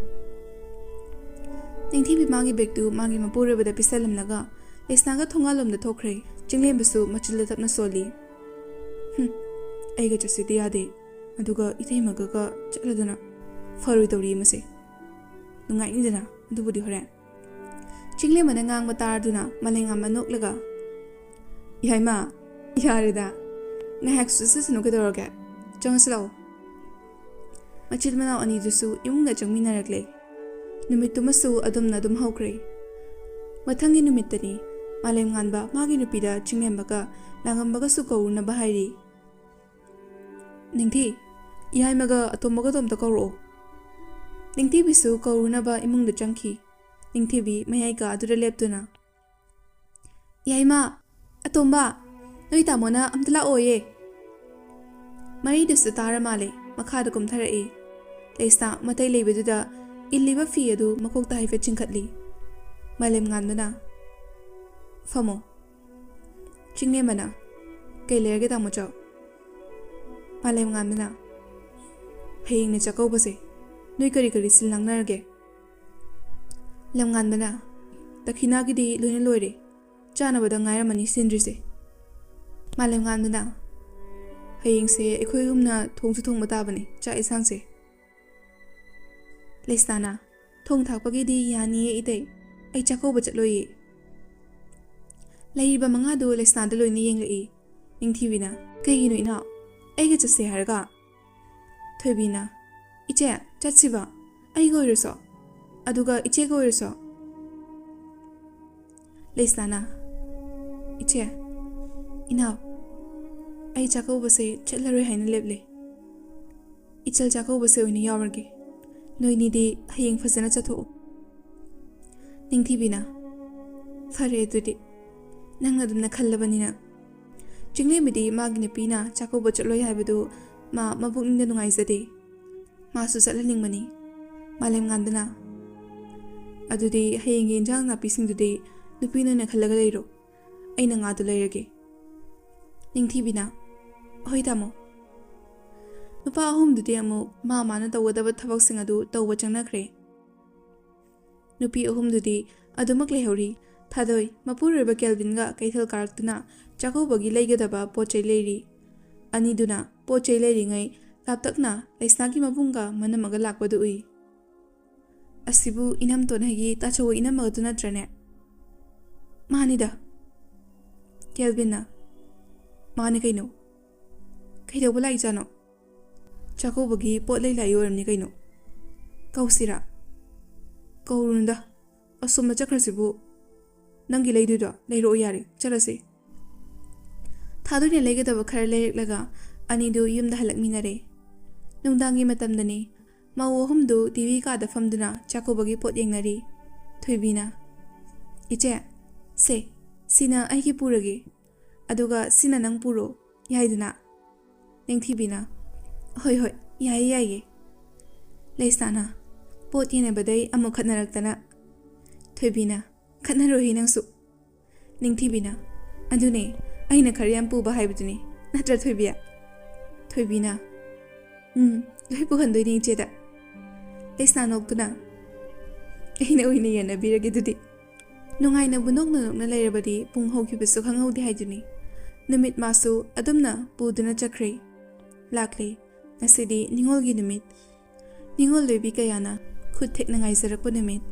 ꯅꯤꯡꯊꯤꯕꯤ ꯃꯥꯒꯤ bag ꯇꯨ ꯃꯥꯒꯤ ꯃꯄꯨꯔꯣꯏꯕꯗ ꯄꯤꯁꯜꯂꯝꯂꯒ ꯂꯩꯁꯅꯥꯒ ꯊꯣꯡꯒꯥꯜꯂꯣꯝꯗ ꯊꯣꯛꯈ꯭ꯔꯦ꯫ ꯆꯤꯡꯂꯦꯝꯕꯁꯨ ꯃꯆꯤꯜꯗ ꯇꯞꯅ ꯁꯣꯜꯂꯤ꯫ "ꯍꯨꯝ, ꯑꯩꯒ ꯆꯠꯁꯤꯗꯤ ꯌꯥꯗꯦ, ꯑꯗꯨꯒ ꯏꯇꯩꯃꯒꯒ ꯆꯠꯂꯗꯅ ꯐꯔꯣꯏꯗꯧꯔꯤ ꯃꯁꯦ꯫ ꯅꯨꯡꯉꯥꯏꯅꯤꯗꯅ ꯑꯗꯨꯕꯨꯗꯤ ꯍꯣꯔꯦꯟ꯫" ꯆꯤꯡꯂꯦꯝꯕꯅ ꯉꯥꯡꯕ ꯇꯥꯔꯗꯨꯅ ꯃꯥꯂꯦꯝꯉꯥꯟꯕ ꯅꯣꯛꯂꯒ, "ꯌꯥꯏꯃ, ꯌꯥꯔꯦꯗ, ꯉꯥꯏꯍꯥꯛ ꯁꯨꯁꯤꯁꯅꯨ, ꯀꯩꯗꯧꯔꯒꯦ? ꯆꯪꯉꯁꯤ ꯂꯥꯛꯑꯣ꯫" ꯃꯆꯤꯟ ꯃꯅꯥꯎ ꯑꯅꯤꯗꯨꯁꯨ ꯏꯃꯨꯡꯗ ꯆꯪꯃꯤꯟꯅꯔꯛꯂꯦ꯫ ꯅꯨꯃꯤꯠꯇꯨꯃꯁꯨ ꯑꯗꯨꯝꯅ ꯑꯗꯨꯝ ꯍꯧꯈ꯭ꯔꯦ꯫ ꯃꯊꯪꯒꯤ ꯅꯨꯃꯤꯠꯇꯅꯤ ꯃꯥꯂꯦꯝꯉꯥꯟꯕ ꯃꯥꯒꯤ ꯅꯨꯄꯤꯗ ꯆꯤꯡꯂꯦꯝꯕꯒ ꯂꯥꯡꯉꯝꯕꯒꯁꯨ ꯀꯧꯔꯨꯅꯕ ꯍꯥꯏꯔꯤ꯫ "ꯅꯤꯡꯊꯤ, ꯌꯥꯏꯃꯒ ꯑꯇꯣꯝꯕꯒꯗꯣ ꯑꯝꯇ ꯀꯧꯔꯛꯑꯣ꯫" ꯅꯤꯡꯊꯤꯕꯤꯁꯨ ꯀꯧꯔꯨꯅꯕ ꯏꯃꯨꯡꯗ ꯆꯪꯈꯤ꯫ ꯅꯤꯡꯊꯤꯕꯤ ꯃꯌꯥꯏ ꯀꯥꯗꯨꯗ ꯂꯦꯞꯇꯨꯅ, "ꯌꯥꯏꯃ, ꯑꯇꯣꯝꯕ, ꯅꯣꯏ ꯇꯥꯃꯣꯅ ꯑꯝꯇ ꯂꯥꯛꯑꯣꯌꯦ꯫" ꯃꯔꯤꯗꯨꯁꯨ ꯇꯥꯔ ꯃꯥꯜꯂꯦ, ꯃꯈꯥꯗ ꯀꯨꯝꯊꯔꯛꯏ꯫ ꯂꯩꯁꯅꯥ ꯃꯇꯩ ꯂꯩꯕꯗꯨꯗ ꯏꯜꯂꯤꯕ ꯐꯤ ꯑꯗꯨ ꯃꯀꯣꯛꯇ ꯍꯥꯏꯐꯦꯠ ꯆꯤꯡꯈꯠꯂꯤ꯫ ꯃꯥꯂꯦꯝꯉꯥꯟꯕꯅ, "ꯐꯝꯃꯣ꯫" ꯆꯤꯡꯂꯦꯝꯕꯅ, "ꯀꯩ ꯂꯩꯔꯒꯦ ꯇꯥꯃꯣ ꯆꯥꯎ?" ꯃꯥꯂꯦꯝꯉꯥꯟꯕꯅ, "ꯍꯌꯦꯡꯅꯦ ꯆꯥꯛꯀꯧꯕꯁꯦ, ꯅꯣꯏ ꯀꯔꯤ ꯀꯔꯤ ꯁꯤꯜ ꯂꯥꯡꯅꯔꯒꯦ?" ꯂꯝꯉꯥꯟꯕꯅ, "ꯗꯈꯤꯅꯥꯒꯤꯗꯤ ꯂꯣꯏꯅ ꯂꯣꯏꯔꯦ, ꯆꯥꯅꯕꯗ ꯉꯥꯏꯔꯝꯃꯅꯤ ꯁꯤꯟꯗ꯭ꯔꯤꯁꯦ꯫" ꯃꯥꯂꯦꯝꯉꯥꯟꯕꯅ, "ꯍꯌꯦꯡꯁꯦ ꯑꯩꯈꯣꯏ ꯑꯍꯨꯝꯅ ꯊꯣꯡꯁꯨ ꯊꯣꯡꯕ ꯇꯥꯕꯅꯤ ꯆꯥꯛ ꯏꯟꯁꯥꯡꯁꯦ꯫" ꯂꯩꯁꯅꯥꯅ, "ꯊꯣꯡ ꯊꯥꯛꯄꯒꯤꯗꯤ ꯌꯥꯅꯤꯌꯦ ꯏꯇꯩ, ꯑꯩ ꯆꯥꯛꯀꯧꯕ ꯆꯠꯂꯣꯏꯌꯦ꯫" ꯂꯩꯔꯤꯕ ꯃꯉꯥꯗꯨ ꯂꯩꯁꯅꯥꯗ ꯂꯣꯏꯅ ꯌꯦꯡꯂꯛꯏ꯫ ꯅꯤꯡꯊꯤꯕꯤꯅ, "ꯀꯩꯒꯤꯅꯣ ꯏꯅꯥꯎ? ꯑꯩꯒ ꯆꯠꯁꯦ ꯍꯥꯏꯔꯒ?" ꯊꯣꯏꯕꯤꯅ, "ꯏꯆꯦ, ꯆꯠꯁꯤꯕ, ꯑꯩꯒ ꯑꯣꯏꯔꯁꯨ, ꯑꯗꯨꯒ ꯏꯆꯦꯒ ꯑꯣꯏꯔꯁꯨ꯫" ꯂꯩꯁꯅꯥꯅ, "ꯏꯆꯦ, ꯏꯅꯥꯎ, ꯑꯩ ꯆꯥꯛꯀꯧꯕꯁꯦ ꯆꯠꯂꯔꯣꯏ ꯍꯥꯏꯅ ꯂꯦꯞꯂꯦ꯫ ꯏꯆꯜ ꯆꯥꯛꯀꯧꯕꯁꯦ ꯑꯣꯏꯅ ꯌꯥꯎꯔꯒꯦ꯫ ꯅꯣꯏꯅꯤꯗꯤ ꯍꯌꯦꯡ ꯐꯖꯅ ꯆꯠꯊꯣꯛꯎ꯫" ꯅꯤꯡꯊꯤꯕꯤꯅ, "ꯐꯔꯦ ꯑꯗꯨꯗꯤ, ꯅꯪꯅ ꯑꯗꯨꯝꯅ ꯈꯜꯂꯕꯅꯤꯅ꯫" ꯆꯤꯡꯂꯦꯝꯕꯤꯗꯤ ꯃꯥꯒꯤ ꯅꯨꯄꯤꯅ ꯆꯥꯛꯀꯧꯕ ꯆꯠꯂꯣꯏ ꯍꯥꯏꯕꯗꯨ ꯃꯥ ꯃꯄꯨꯛꯅꯤꯡꯗ ꯅꯨꯡꯉꯥꯏꯖꯗꯦ꯫ ꯃꯥꯁꯨ ꯆꯠꯍꯟꯅꯤꯡꯕꯅꯤ꯫ ꯃꯥꯂꯦꯝꯉꯥꯟꯕꯅ, "ꯑꯗꯨꯗꯤ ꯍꯌꯦꯡꯒꯤ ꯏꯟꯖꯥꯡ ꯅꯥꯄꯤꯁꯤꯡꯗꯨꯗꯤ ꯅꯨꯄꯤ ꯅꯣꯏꯅ ꯈꯜꯂꯒ ꯂꯩꯔꯣ, ꯑꯩꯅ ꯉꯥꯗꯨ ꯂꯩꯔꯒꯦ꯫" ꯅꯤꯡꯊꯤꯕꯤꯅ, "ꯍꯣꯏ ꯇꯥꯃꯣ꯫" ꯅꯨꯄꯥ ꯑꯍꯨꯝꯗꯨꯗꯤ ꯑꯃꯨꯛ ꯃꯥ ꯃꯥꯅ ꯇꯧꯒꯗꯕ ꯊꯕꯛꯁꯤꯡ ꯑꯗꯨ ꯇꯧꯕ ꯆꯪꯅꯈ꯭ꯔꯦ꯫ ꯅꯨꯄꯤ ꯑꯍꯨꯝꯗꯨꯗꯤ ꯑꯗꯨꯃꯛ ꯂꯩꯍꯧꯔꯤ꯫ ꯊꯥꯗꯣꯏ, ꯃꯄꯨꯔꯣꯏꯕ ꯀꯦꯜꯚꯤꯟꯒ ꯀꯩꯊꯦꯜ ꯀꯥꯔꯛꯇꯨꯅ ꯆꯥꯛꯀꯧꯕꯒꯤ ꯂꯩꯒꯗꯕ ꯄꯣꯠ ꯆꯩ ꯂꯩꯔꯤ꯫ ꯑꯅꯤꯗꯨꯅ ꯄꯣꯠ ꯆꯩ ꯂꯩꯔꯤꯉꯩ ꯂꯥꯞꯇꯛꯅ ꯂꯩꯁꯅꯥꯒꯤ ꯃꯕꯨꯡꯒ ꯃꯅꯝ ꯑꯃꯒ ꯂꯥꯛꯄꯗꯨ ꯎꯏ꯫ "ꯑꯁꯤꯕꯨ ꯏꯅꯝꯇꯣꯟ ꯍꯣꯏꯒꯤ ꯇꯥꯆꯧ ꯏꯅꯝꯃꯒꯗꯨ ꯅꯠꯇ꯭ꯔꯅꯦ?" "ꯃꯥꯅꯤꯗ꯫" ꯀꯦꯜꯚꯤꯟꯅ, "ꯃꯥꯅꯤ ꯀꯩꯅꯣ꯫ ꯀꯩꯗꯧꯕ ꯂꯥꯛꯏꯖꯥꯠꯅꯣ? ꯆꯥꯛꯀꯧꯕꯒꯤ ꯄꯣꯠ ꯂꯩ ꯂꯥꯛꯏ ꯑꯣꯏꯔꯝꯅꯤ ꯀꯩꯅꯣ꯫ ꯀꯧꯁꯤꯔꯥ?" "ꯀꯧꯔꯨꯅꯨꯗ, ꯑꯁꯣꯝꯗ ꯆꯠꯈ꯭ꯔꯁꯤꯕꯨ꯫ ꯅꯪꯒꯤ ꯂꯩꯗꯣꯏꯗꯣ ꯂꯩꯔꯛꯑꯣ ꯌꯥꯔꯦ, ꯆꯠꯂꯁꯤ꯫" ꯊꯥꯗꯣꯏꯅ ꯂꯩꯒꯗꯕ ꯈꯔ ꯂꯩꯔꯛꯂꯒ ꯑꯅꯤꯗꯨ ꯌꯨꯝꯗ ꯍꯜꯂꯛꯃꯤꯟꯅꯔꯦ꯫ ꯅꯨꯡꯗꯥꯡꯒꯤ ꯃꯇꯝꯗꯅꯤ꯫ ꯃꯧ ꯑꯍꯨꯝꯗꯨ ꯇꯤ ꯚꯤ ꯀꯥꯗ ꯐꯝꯗꯨꯅ ꯆꯥꯛꯀꯧꯕꯒꯤ ꯄꯣꯠ ꯌꯦꯡꯅꯔꯤ꯫ ꯊꯣꯏꯕꯤꯅ, "ꯏꯆꯦ, ꯁꯦ, ꯁꯤꯅ ꯑꯩꯒꯤ ꯄꯨꯔꯒꯦ, ꯑꯗꯨꯒ ꯁꯤꯅ ꯅꯪ ꯄꯨꯔꯣ, ꯌꯥꯏꯗꯅ?" ꯅꯤꯡꯊꯤꯕꯤꯅ, "ꯍꯣꯏ, ꯍꯣꯏ, ꯌꯥꯏꯌꯦ, ꯌꯥꯏꯌꯦ꯫" ꯂꯩꯁꯅꯥꯅ, "ꯄꯣꯠ ꯌꯦꯟꯅꯕꯗꯩ ꯑꯃꯨꯛ ꯈꯠꯅꯔꯛꯇꯅ꯫" ꯊꯣꯏꯕꯤꯅ, "ꯈꯠꯅꯔꯣꯏꯍꯦ ꯅꯪꯁꯨ꯫" ꯅꯤꯡꯊꯤꯕꯤꯅ, ꯑꯗꯨꯅꯦ, ꯑꯩꯅ ꯈꯔ ꯌꯥꯝ ꯄꯨꯕ ꯍꯥꯏꯕꯗꯨꯅꯤ, ꯅꯠꯇ꯭ꯔ ꯊꯣꯏꯕꯤ? ꯊꯣꯏꯕꯤꯅ, "ꯎꯝ, ꯂꯣꯏ ꯄꯨꯍꯟꯗꯣꯏꯅꯦ ꯏꯆꯦꯗ"꯫ ꯂꯩꯁꯅꯥ ꯅꯣꯛꯇꯨꯅ, "ꯑꯩꯅ ꯑꯣꯏꯅ ꯌꯦꯟꯅꯕꯤꯔꯒꯦ ꯑꯗꯨꯗꯤ"꯫ ꯅꯨꯡꯉꯥꯏꯅꯕꯨ ꯅꯣꯛꯅ ꯅꯣꯛꯅ ꯂꯩꯔꯕꯗꯤ ꯄꯨꯡ ꯍꯧꯈꯤꯕꯁꯨ ꯈꯪꯍꯧꯗꯦ ꯍꯥꯏꯗꯨꯅꯤ꯫ ꯅꯨꯃꯤꯠ ꯃꯥꯁꯨ ꯑꯗꯨꯝꯅ ꯄꯨꯗꯨꯅ ꯆꯠꯈ꯭ꯔꯦ꯫ ꯂꯥꯛꯂꯦ꯫ ꯉꯁꯤꯗꯤ ꯅꯤꯉꯣꯜꯒꯤ ꯅꯨꯃꯤꯠ꯫ ꯅꯤꯉꯣꯜ ꯂꯣꯏꯕꯤ ꯀꯌꯥꯅ ꯈꯨꯠ ꯊꯦꯛꯅ ꯉꯥꯏꯖꯔꯛꯄ ꯅꯨꯃꯤꯠ꯫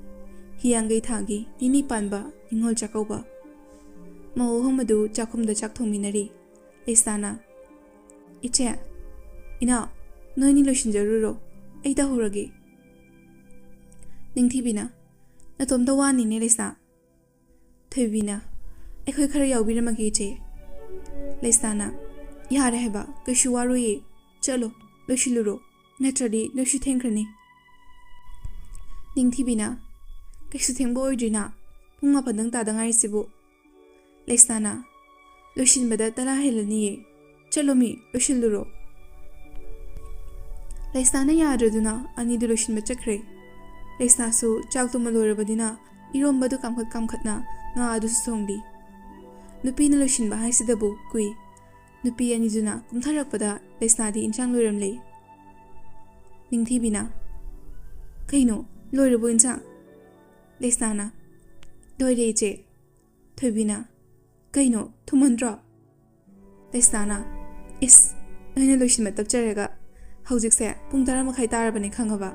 ꯍꯤꯌꯥꯡꯒꯩ ꯊꯥꯒꯤ ꯅꯤꯅꯤ ꯄꯥꯟꯕ ꯅꯤꯉꯣꯜ ꯆꯥꯛꯀꯧꯕ꯫ ꯃꯧ ꯑꯍꯨꯝ ꯑꯗꯨ ꯆꯥꯛꯈꯨꯝꯗ ꯆꯥꯛ ꯊꯣꯡꯃꯤꯟꯅꯔꯤ꯫ ꯂꯩꯁꯅꯥꯅ, "ꯏꯆꯦ, ꯏꯅꯥꯎ, ꯅꯣꯏꯅꯤ ꯂꯣꯏꯁꯤꯟꯖꯔꯨꯔꯣ, ꯑꯩ ꯇꯧꯍꯧꯔꯒꯦ"꯫ ꯅꯤꯡꯊꯤꯕꯤꯅ, "ꯅꯇꯣꯝꯇ ꯋꯥꯅꯤꯅꯦ ꯂꯩꯁꯅꯥ"꯫ ꯊꯣꯏꯕꯤꯅ, "ꯑꯩꯈꯣꯏ ꯈꯔ ꯌꯥꯎꯕꯤꯔꯝꯃꯒꯦ ꯏꯆꯦ"꯫ ꯂꯩꯁꯅꯥꯅ, "ꯌꯥꯔꯦ ꯍꯥꯏꯕ, ꯀꯩꯁꯨ ꯋꯥꯔꯣꯏꯌꯦ, ꯆꯠꯂꯣ, ꯂꯣꯏꯁꯤꯜꯂꯨꯔꯣ, ꯅꯠꯇ꯭ꯔꯗꯤ ꯅꯣꯏꯁꯨ ꯊꯦꯡꯈ꯭ꯔꯅꯤ"꯫ ꯅꯤꯡꯊꯤꯕꯤꯅ, "ꯀꯩꯁꯨ ꯊꯦꯡꯕ ꯑꯣꯏꯗ꯭ꯔꯤꯅ, ꯄꯨꯡ ꯃꯥꯄꯟꯗꯪ ꯇꯥꯗ ꯉꯥꯏꯔꯤꯁꯤꯕꯨ"꯫ ꯂꯩꯁꯅꯥꯅ, "ꯂꯣꯏꯁꯤꯟꯕꯗ ꯇꯔꯥ ꯍꯦꯜꯂꯅꯤꯌꯦ, ꯆꯠꯂꯣ ꯃꯤ, ꯂꯣꯏꯁꯤꯜꯂꯨꯔꯣ"꯫ ꯂꯩꯁꯅꯥꯅ ꯌꯥꯗ꯭ꯔꯗꯨꯅ ꯑꯅꯤꯗꯨ ꯂꯣꯏꯁꯤꯟꯕ ꯆꯠꯈ꯭ꯔꯦ꯫ ꯂꯩꯁꯅꯥꯁꯨ ꯆꯥꯛ ꯇꯨꯝꯕ ꯂꯣꯏꯔꯕꯅꯤꯅ ꯏꯔꯣꯝꯕꯗꯨ ꯀꯥꯝꯈꯠ ꯀꯥꯝꯈꯠꯅ ꯉꯥ ꯑꯗꯨꯁꯨ ꯊꯣꯡꯂꯤ꯫ ꯅꯨꯄꯤꯅ ꯂꯣꯏꯁꯤꯟꯕ ꯍꯥꯏꯁꯤꯗꯕꯨ ꯀꯨꯏ꯫ ꯅꯨꯄꯤ ꯑꯅꯤꯗꯨꯅ ꯀꯨꯝꯊꯔꯛꯄꯗ ꯂꯩꯁꯅꯥꯗꯤ ꯏꯟꯁꯥꯡ ꯂꯣꯏꯔꯝꯂꯦ꯫ ꯅꯤꯡꯊꯤꯕꯤꯅ, "ꯀꯩꯅꯣ, ꯂꯣꯏꯔꯕꯣ ꯏꯟꯁꯥꯡ?" ꯂꯩꯁꯅꯥꯅ, "ꯂꯣꯏꯔꯦ ꯏꯆꯦ"꯫ ꯊꯣꯏꯕꯤꯅ, "ꯀꯩꯅꯣ, ꯊꯨꯝꯃꯟꯗ꯭ꯔꯣ?" ꯂꯩꯁꯅꯥꯅ, "ꯏꯁ, ꯅꯣꯏꯅ ꯂꯣꯏꯁꯤꯟꯕ ꯇꯞꯆꯔꯒ ꯍꯧꯖꯤꯛꯁꯦ ꯄꯨꯡ ꯇꯔꯥ ꯃꯈꯥꯏ ꯇꯥꯔꯕꯅꯦ ꯈꯪꯉꯕ?"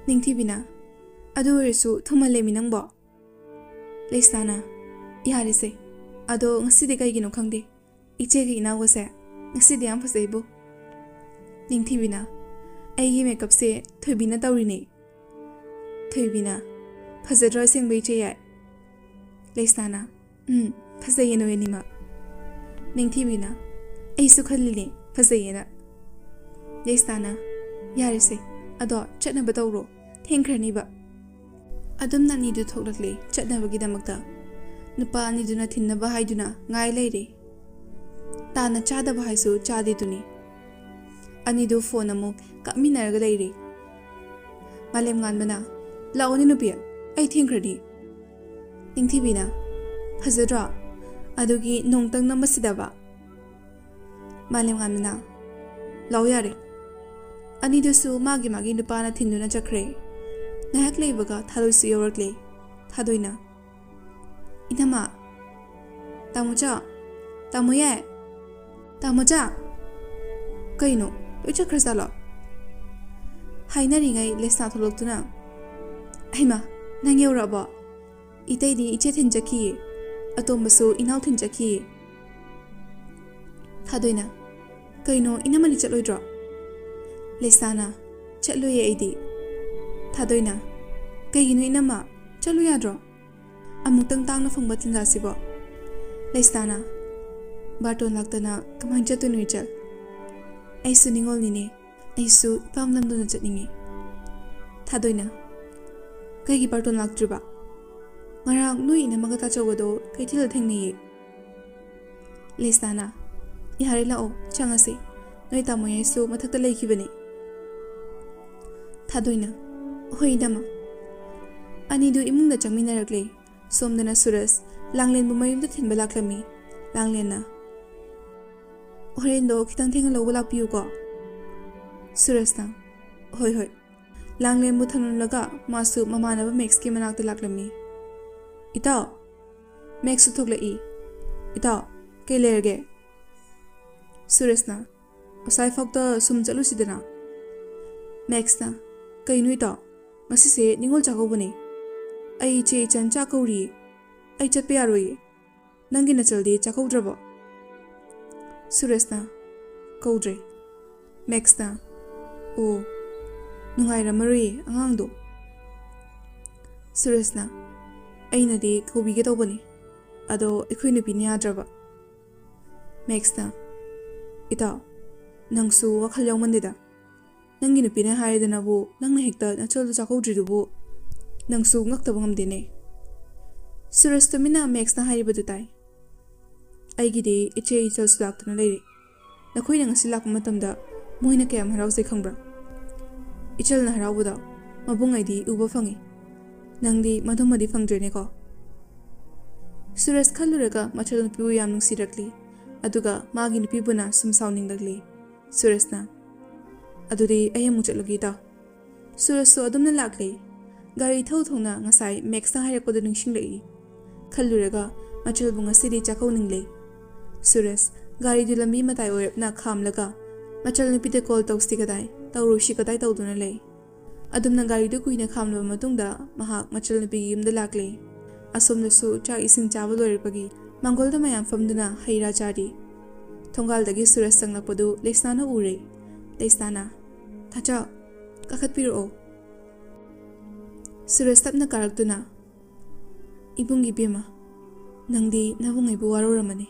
ꯅꯤꯡꯊꯤꯕꯤꯅ, "ꯑꯗꯨ ꯑꯣꯏꯔꯁꯨ ꯊꯨꯝꯍꯜꯂꯦꯃꯤ ꯅꯪꯕꯣ"꯫ ꯂꯩꯁꯅꯥꯅ, "ꯌꯥꯔꯦꯁꯦ, ꯑꯗꯣ ꯉꯁꯤꯗꯤ ꯀꯩꯒꯤꯅꯣ ꯈꯪꯗꯦ, ꯏꯆꯦꯒ ꯏꯅꯥꯎꯒꯁꯦ ꯉꯁꯤꯗꯤ ꯌꯥꯝ ꯐꯖꯩꯕꯨ"꯫ ꯅꯤꯡꯊꯤꯕꯤꯅ, "ꯑꯩꯒꯤ ꯃꯦꯀꯞꯁꯦ ꯊꯣꯏꯕꯤꯅ ꯇꯧꯔꯤꯅꯦ"꯫ ꯊꯣꯏꯕꯤꯅ, "ꯐꯖꯗ꯭ꯔꯣ ꯑꯁꯦꯡꯕ ꯏꯆꯦ ꯌꯥꯏ?" ꯂꯩꯁꯅꯥꯅ, "ꯎꯝ, ꯐꯖꯩꯌꯦ ꯅꯣꯏ ꯑꯅꯤꯃꯛ"꯫ ꯅꯤꯡꯊꯤꯕꯤꯅ, "ꯑꯩꯁꯨ ꯈꯜꯂꯤꯅꯦ ꯐꯖꯩꯌꯦꯅ"꯫ ꯂꯩꯁꯅꯥꯅ, "ꯌꯥꯔꯦꯁꯦ, ꯑꯗꯣ ꯆꯠꯅꯕ ꯇꯧꯔꯣ, ꯊꯦꯡꯈ꯭ꯔꯅꯤꯕ"꯫ ꯑꯗꯨꯝꯅ ꯑꯅꯤꯗꯨ ꯊꯣꯛꯂꯛꯂꯦ ꯆꯠꯅꯕꯒꯤꯗꯃꯛꯇ꯫ ꯅꯨꯄꯥ ꯑꯅꯤꯗꯨꯅ ꯊꯤꯟꯅꯕ ꯍꯥꯏꯗꯨꯅ ꯉꯥꯏ ꯂꯩꯔꯦ꯫ ꯇꯥꯟꯅ ꯆꯥꯗꯕ ꯍꯥꯏꯁꯨ ꯆꯥꯗꯦꯗꯨꯅꯤ꯫ ꯑꯅꯤꯗꯨ ꯐꯣꯟ ꯑꯃꯨꯛ ꯀꯥꯞꯃꯤꯟꯅꯔꯒ ꯂꯩꯔꯦ꯫ ꯃꯥꯂꯦꯝꯉꯥꯟꯕꯅ, "ꯂꯥꯛꯑꯣꯅꯦ ꯅꯨꯄꯤ, ꯑꯩ ꯊꯦꯡꯈ꯭ꯔꯅꯤ"꯫ ꯅꯤꯡꯊꯤꯕꯤꯅ, "ꯐꯖꯗ꯭ꯔꯣ? ꯑꯗꯨꯒꯤ ꯅꯣꯡꯇꯪ ꯅꯝꯕꯁꯤꯗꯕ꯫ ꯃꯥꯂꯦꯝꯉꯥꯟꯕꯅ, "ꯂꯥꯎ ꯌꯥꯔꯦ꯫" ꯑꯅꯤꯗꯨꯁꯨ ꯃꯥꯒꯤ ꯃꯥꯒꯤ ꯅꯨꯄꯥꯅ ꯊꯤꯟꯗꯨꯅ ꯆꯠꯈ꯭ꯔꯦ꯫ ꯉꯥꯏꯍꯥꯛ ꯂꯩꯕꯒ ꯊꯥꯗꯣꯏꯁꯨ ꯌꯧꯔꯛꯂꯦ꯫ ꯊꯥꯗꯣꯏꯅ, "ꯏꯅꯝꯃ, ꯇꯥꯃꯣꯆꯥ, ꯇꯥꯃꯣ ꯌꯥꯏ, ꯇꯥꯃꯣꯆꯥ!" "ꯀꯩꯅꯣ, ꯂꯣꯏ ꯆꯠꯈ꯭ꯔꯖꯥꯠꯂꯣ?" ꯍꯥꯏꯅꯔꯤꯉꯩ ꯂꯦꯁꯅꯥ ꯊꯣꯛꯂꯛꯇꯨꯅ, "ꯍꯩꯃꯥ, ꯅꯪ ꯌꯧꯔꯛꯑꯕꯣ? ꯏꯇꯩꯗꯤ ꯏꯆꯦ ꯊꯤꯟ ꯆꯠꯈꯤꯌꯦ, ꯑꯇꯣꯝꯕꯁꯨ ꯏꯅꯥꯎ ꯊꯤꯟ ꯆꯠꯈꯤꯌꯦ꯫" ꯊꯥꯗꯣꯏꯅ, "ꯀꯩꯅꯣ, ꯏꯅꯝꯃꯗꯤ ꯆꯠꯂꯣꯏꯗ꯭ꯔꯣ?" ꯂꯦꯁꯅꯥꯅ, "ꯆꯠꯂꯣꯏꯌꯦ ꯑꯩꯗꯤ꯫" ꯊꯥꯗꯣꯏꯅ, "ꯀꯩꯒꯤꯅꯣ ꯏꯅꯝꯃ, ꯆꯠꯂꯨ ꯌꯥꯗ꯭ꯔꯣ? ꯑꯃꯨꯛꯇꯪ ꯇꯥꯡꯅ ꯐꯪꯕ ꯇꯟꯖꯥꯁꯤꯕꯣ?" ꯂꯦꯁꯅꯥꯅ, "ꯕꯥꯔꯇꯣꯟ ꯂꯥꯛꯇꯅ ꯀꯃꯥꯏꯅ ꯆꯠꯇꯣꯏꯅꯣ ꯏꯆꯜ? ꯑꯩꯁꯨ ꯅꯤꯉꯣꯜꯅꯤꯅꯦ, ꯑꯩꯁꯨ ꯏꯄꯥꯝ ꯂꯝꯗꯝꯗ ꯆꯠꯅꯤꯡꯉꯦ꯫" ꯊꯥꯗꯣꯏꯅ, "ꯀꯩꯒꯤ ꯕꯥꯔꯇꯣꯟ ꯂꯥꯛꯇ꯭ꯔꯤꯕ? ꯉꯔꯥꯡ ꯅꯣꯏ ꯏꯅꯝꯃꯒ ꯇꯥꯆꯧꯒꯗꯣ ꯀꯩꯊꯦꯜꯗ ꯊꯦꯡꯅꯩꯌꯦ꯫" ꯂꯦꯁꯅꯥꯅ, "ꯌꯥꯔꯦ, ꯂꯥꯛꯑꯣ, ꯆꯪꯉꯁꯤ꯫ ꯅꯣꯏ ꯇꯥꯃꯣ ꯌꯥꯏꯁꯨ ꯃꯊꯛꯇ ꯂꯩꯈꯤꯕꯅꯦ꯫" ꯊꯥꯗꯣꯏꯅ, "ꯍꯣꯏ ꯏꯅꯝꯃ꯫" ꯑꯅꯤꯗꯨ ꯏꯃꯨꯡꯗ ꯆꯪꯃꯤꯟꯅꯔꯛꯂꯦ꯫ ꯁꯣꯝꯗꯅ ꯁꯨꯔꯖ ꯂꯥꯡꯂꯦꯟꯕꯨ ꯃꯌꯨꯝꯗ ꯊꯤꯟꯕ ꯂꯥꯛꯂꯝꯃꯤ꯫ ꯂꯥꯡꯂꯦꯟꯅ, "ꯍꯣꯔꯦꯟꯗꯣ ꯈꯤꯇꯪ ꯊꯦꯡꯅ ꯂꯧꯕ ꯂꯥꯛꯄꯤꯌꯨꯀꯣ꯫" ꯁꯨꯔꯖꯅ, "ꯍꯣꯏ, ꯍꯣꯏ꯫" ꯂꯥꯡꯂꯦꯟꯕꯨ ꯊꯝꯂꯝꯂꯒ ꯃꯥꯁꯨ ꯃꯃꯥꯟꯅꯕ ꯃꯦꯛꯁꯀꯤ ꯃꯅꯥꯛꯇ ꯂꯥꯛꯂꯝꯃꯤ꯫ "ꯏꯇꯥꯎ!" ꯃꯦꯛꯁꯁꯨ ꯊꯣꯛꯂꯛꯏ꯫ "ꯏꯇꯥꯎ, ꯀꯩ ꯂꯩꯔꯒꯦ?" ꯁꯨꯔꯖꯅ, "ꯉꯁꯥꯏ ꯐꯥꯎꯗ ꯁꯨꯝ ꯆꯠꯂꯨꯁꯤꯗꯅ꯫" ꯃꯦꯛꯁꯅ, "ꯀꯩꯅꯣ ꯏꯇꯥꯎ, ꯉꯁꯤꯁꯦ ꯅꯤꯉꯣꯜ ꯆꯥꯛꯀꯧꯕꯅꯦ꯫ ꯑꯩ ꯏꯆꯦ ꯏꯆꯟ ꯆꯥꯛ ꯀꯧꯔꯤꯌꯦ꯫ ꯑꯩ ꯆꯠꯄ ꯌꯥꯔꯣꯏꯌꯦ꯫ ꯅꯪꯒꯤ ꯅꯆꯜꯗꯤ ꯆꯥꯛꯀꯧꯗ꯭ꯔꯕꯣ?" ꯁꯨꯔꯖꯅ, "ꯀꯧꯗ꯭ꯔꯦ꯫" ꯃꯦꯛꯁꯅ, "ꯑꯣ, ꯅꯨꯡꯉꯥꯏꯔꯝꯃꯔꯣꯏꯌꯦ ꯑꯉꯥꯡꯗꯣ꯫" ꯁꯨꯔꯖꯅ, "ꯑꯩꯅꯗꯤ ꯀꯧꯕꯤꯒꯦ ꯇꯧꯕꯅꯤ, ꯑꯗꯣ ꯑꯩꯈꯣꯏ ꯅꯨꯄꯤꯅ ꯌꯥꯗ꯭ꯔꯕ꯫" ꯃꯦꯛꯁꯅ, "ꯏꯇꯥꯎ, ꯅꯪꯁꯨ ꯋꯥꯈꯜ ꯌꯥꯎꯃꯟꯗꯦꯗ꯫ ꯅꯪꯒꯤ ꯅꯨꯄꯤꯅ ꯍꯥꯏꯔꯦꯗꯅꯕꯨ, ꯅꯪꯅ ꯍꯦꯛꯇ ꯅꯆꯜꯗꯣ ꯆꯥꯛꯀꯧꯗ꯭ꯔꯤꯗꯨꯕꯨ, ꯅꯪꯁꯨ ꯉꯛꯇꯕ ꯉꯝꯗꯦꯅꯦ꯫" ꯁꯨꯔꯖ ꯇꯨꯃꯤꯟꯅ ꯃꯦꯛꯁꯅ ꯍꯥꯏꯔꯤꯕꯗꯨ ꯇꯥꯏ꯫ "ꯑꯩꯒꯤꯗꯤ ꯏꯆꯦ ꯏꯆꯜꯁꯨ ꯂꯥꯛꯇꯨꯅ ꯂꯩꯔꯦ꯫ ꯅꯈꯣꯏꯅ ꯉꯁꯤ ꯂꯥꯛꯄ ꯃꯇꯝꯗ ꯃꯣꯏꯅ ꯀꯌꯥꯝ ꯍꯔꯥꯎꯖꯩ ꯈꯪꯕ꯭ꯔꯥ? ꯏꯆꯜꯅ ꯍꯔꯥꯎꯕꯗꯣ ꯃꯕꯨꯡ ꯑꯩꯗꯤ ꯎꯕ ꯐꯪꯉꯤ꯫ ꯅꯪꯗꯤ ꯃꯗꯨꯃꯗꯤ ꯐꯪꯗ꯭ꯔꯦꯅꯦꯀꯣ?" ꯁꯨꯔꯖ ꯈꯜꯂꯨꯔꯒ ꯃꯆꯜ ꯅꯨꯄꯤꯕꯨ ꯌꯥꯝ ꯅꯨꯡꯁꯤꯔꯛꯂꯤ꯫ ꯑꯗꯨꯒ ꯃꯥꯒꯤ ꯅꯨꯄꯤꯕꯨꯅ ꯁꯨꯝ ꯁꯥꯎꯅꯤꯡꯂꯛꯂꯤ꯫ ꯁꯨꯔꯖꯅ, "ꯑꯗꯨꯗꯤ ꯑꯩ ꯑꯃꯨꯛ ꯆꯠꯂꯨꯒꯦ, ꯏꯇꯥꯎ꯫" ꯁꯨꯔꯖꯁꯨ ꯑꯗꯨꯝꯅ ꯂꯥꯛꯂꯦ꯫ ꯒꯥꯔꯤ ꯊꯧ ꯊꯧꯅ ꯉꯁꯥꯏ ꯃꯦꯛꯁꯅ ꯍꯥꯏꯔꯛꯄꯗꯨ ꯅꯤꯡꯁꯤꯡꯂꯛꯏ꯫ ꯈꯜꯂꯨꯔꯒ ꯃꯆꯜꯕꯨ ꯉꯁꯤꯗꯤ ꯆꯥꯛꯀꯧꯅꯤꯡꯂꯦ꯫ ꯁꯨꯔꯖ ꯒꯥꯔꯤꯗꯨ ꯂꯝꯕꯤ ꯃꯇꯥꯏ ꯑꯣꯏꯔꯞꯅ ꯈꯥꯝꯂꯒ ꯃꯆꯜ ꯅꯨꯄꯤꯗ ꯀꯣꯜ ꯇꯧꯁꯤ ꯀꯗꯥꯏ, ꯇꯧꯔꯣꯏꯁꯤ ꯀꯗꯥꯏ ꯇꯧꯗꯨꯅ ꯂꯩ꯫ ꯑꯗꯨꯝꯅ ꯒꯥꯔꯤꯗꯨ ꯀꯨꯏꯅ ꯈꯥꯝꯂꯕ ꯃꯇꯨꯡꯗ ꯃꯍꯥꯛ ꯃꯆꯜ ꯅꯨꯄꯤꯒꯤ ꯌꯨꯝꯗ ꯂꯥꯛꯂꯦ꯫ ꯑꯁꯣꯝꯗꯁꯨ ꯆꯥꯛ ꯏꯁꯤꯡ ꯆꯥꯕ ꯂꯣꯏꯔꯛꯄꯒꯤ ꯃꯥꯡꯒꯣꯜꯗ ꯃꯌꯥꯝ ꯐꯝꯗꯨꯅ ꯍꯩ ꯔꯥ ꯆꯥꯔꯤ꯫ ꯊꯣꯡꯒꯥꯜꯗꯒꯤ ꯁꯨꯔꯖ ꯆꯪꯂꯛꯄꯗꯨ ꯂꯩꯁꯅꯥꯅ ꯎꯔꯦ꯫ ꯂꯩꯁꯅꯥꯅ, "ꯇꯥꯆꯧ, ꯀꯥꯈꯠꯄꯤꯔꯛꯑꯣ꯫" ꯁꯨꯔꯖ ꯇꯞꯅ ꯀꯥꯔꯛꯇꯨꯅ, "ꯏꯕꯨꯡ ꯏꯕꯦꯝꯃ, ꯅꯪꯗꯤ ꯅꯕꯨꯡ ꯑꯩꯕꯨ ꯋꯥꯔꯧꯔꯝꯃꯅꯤ꯫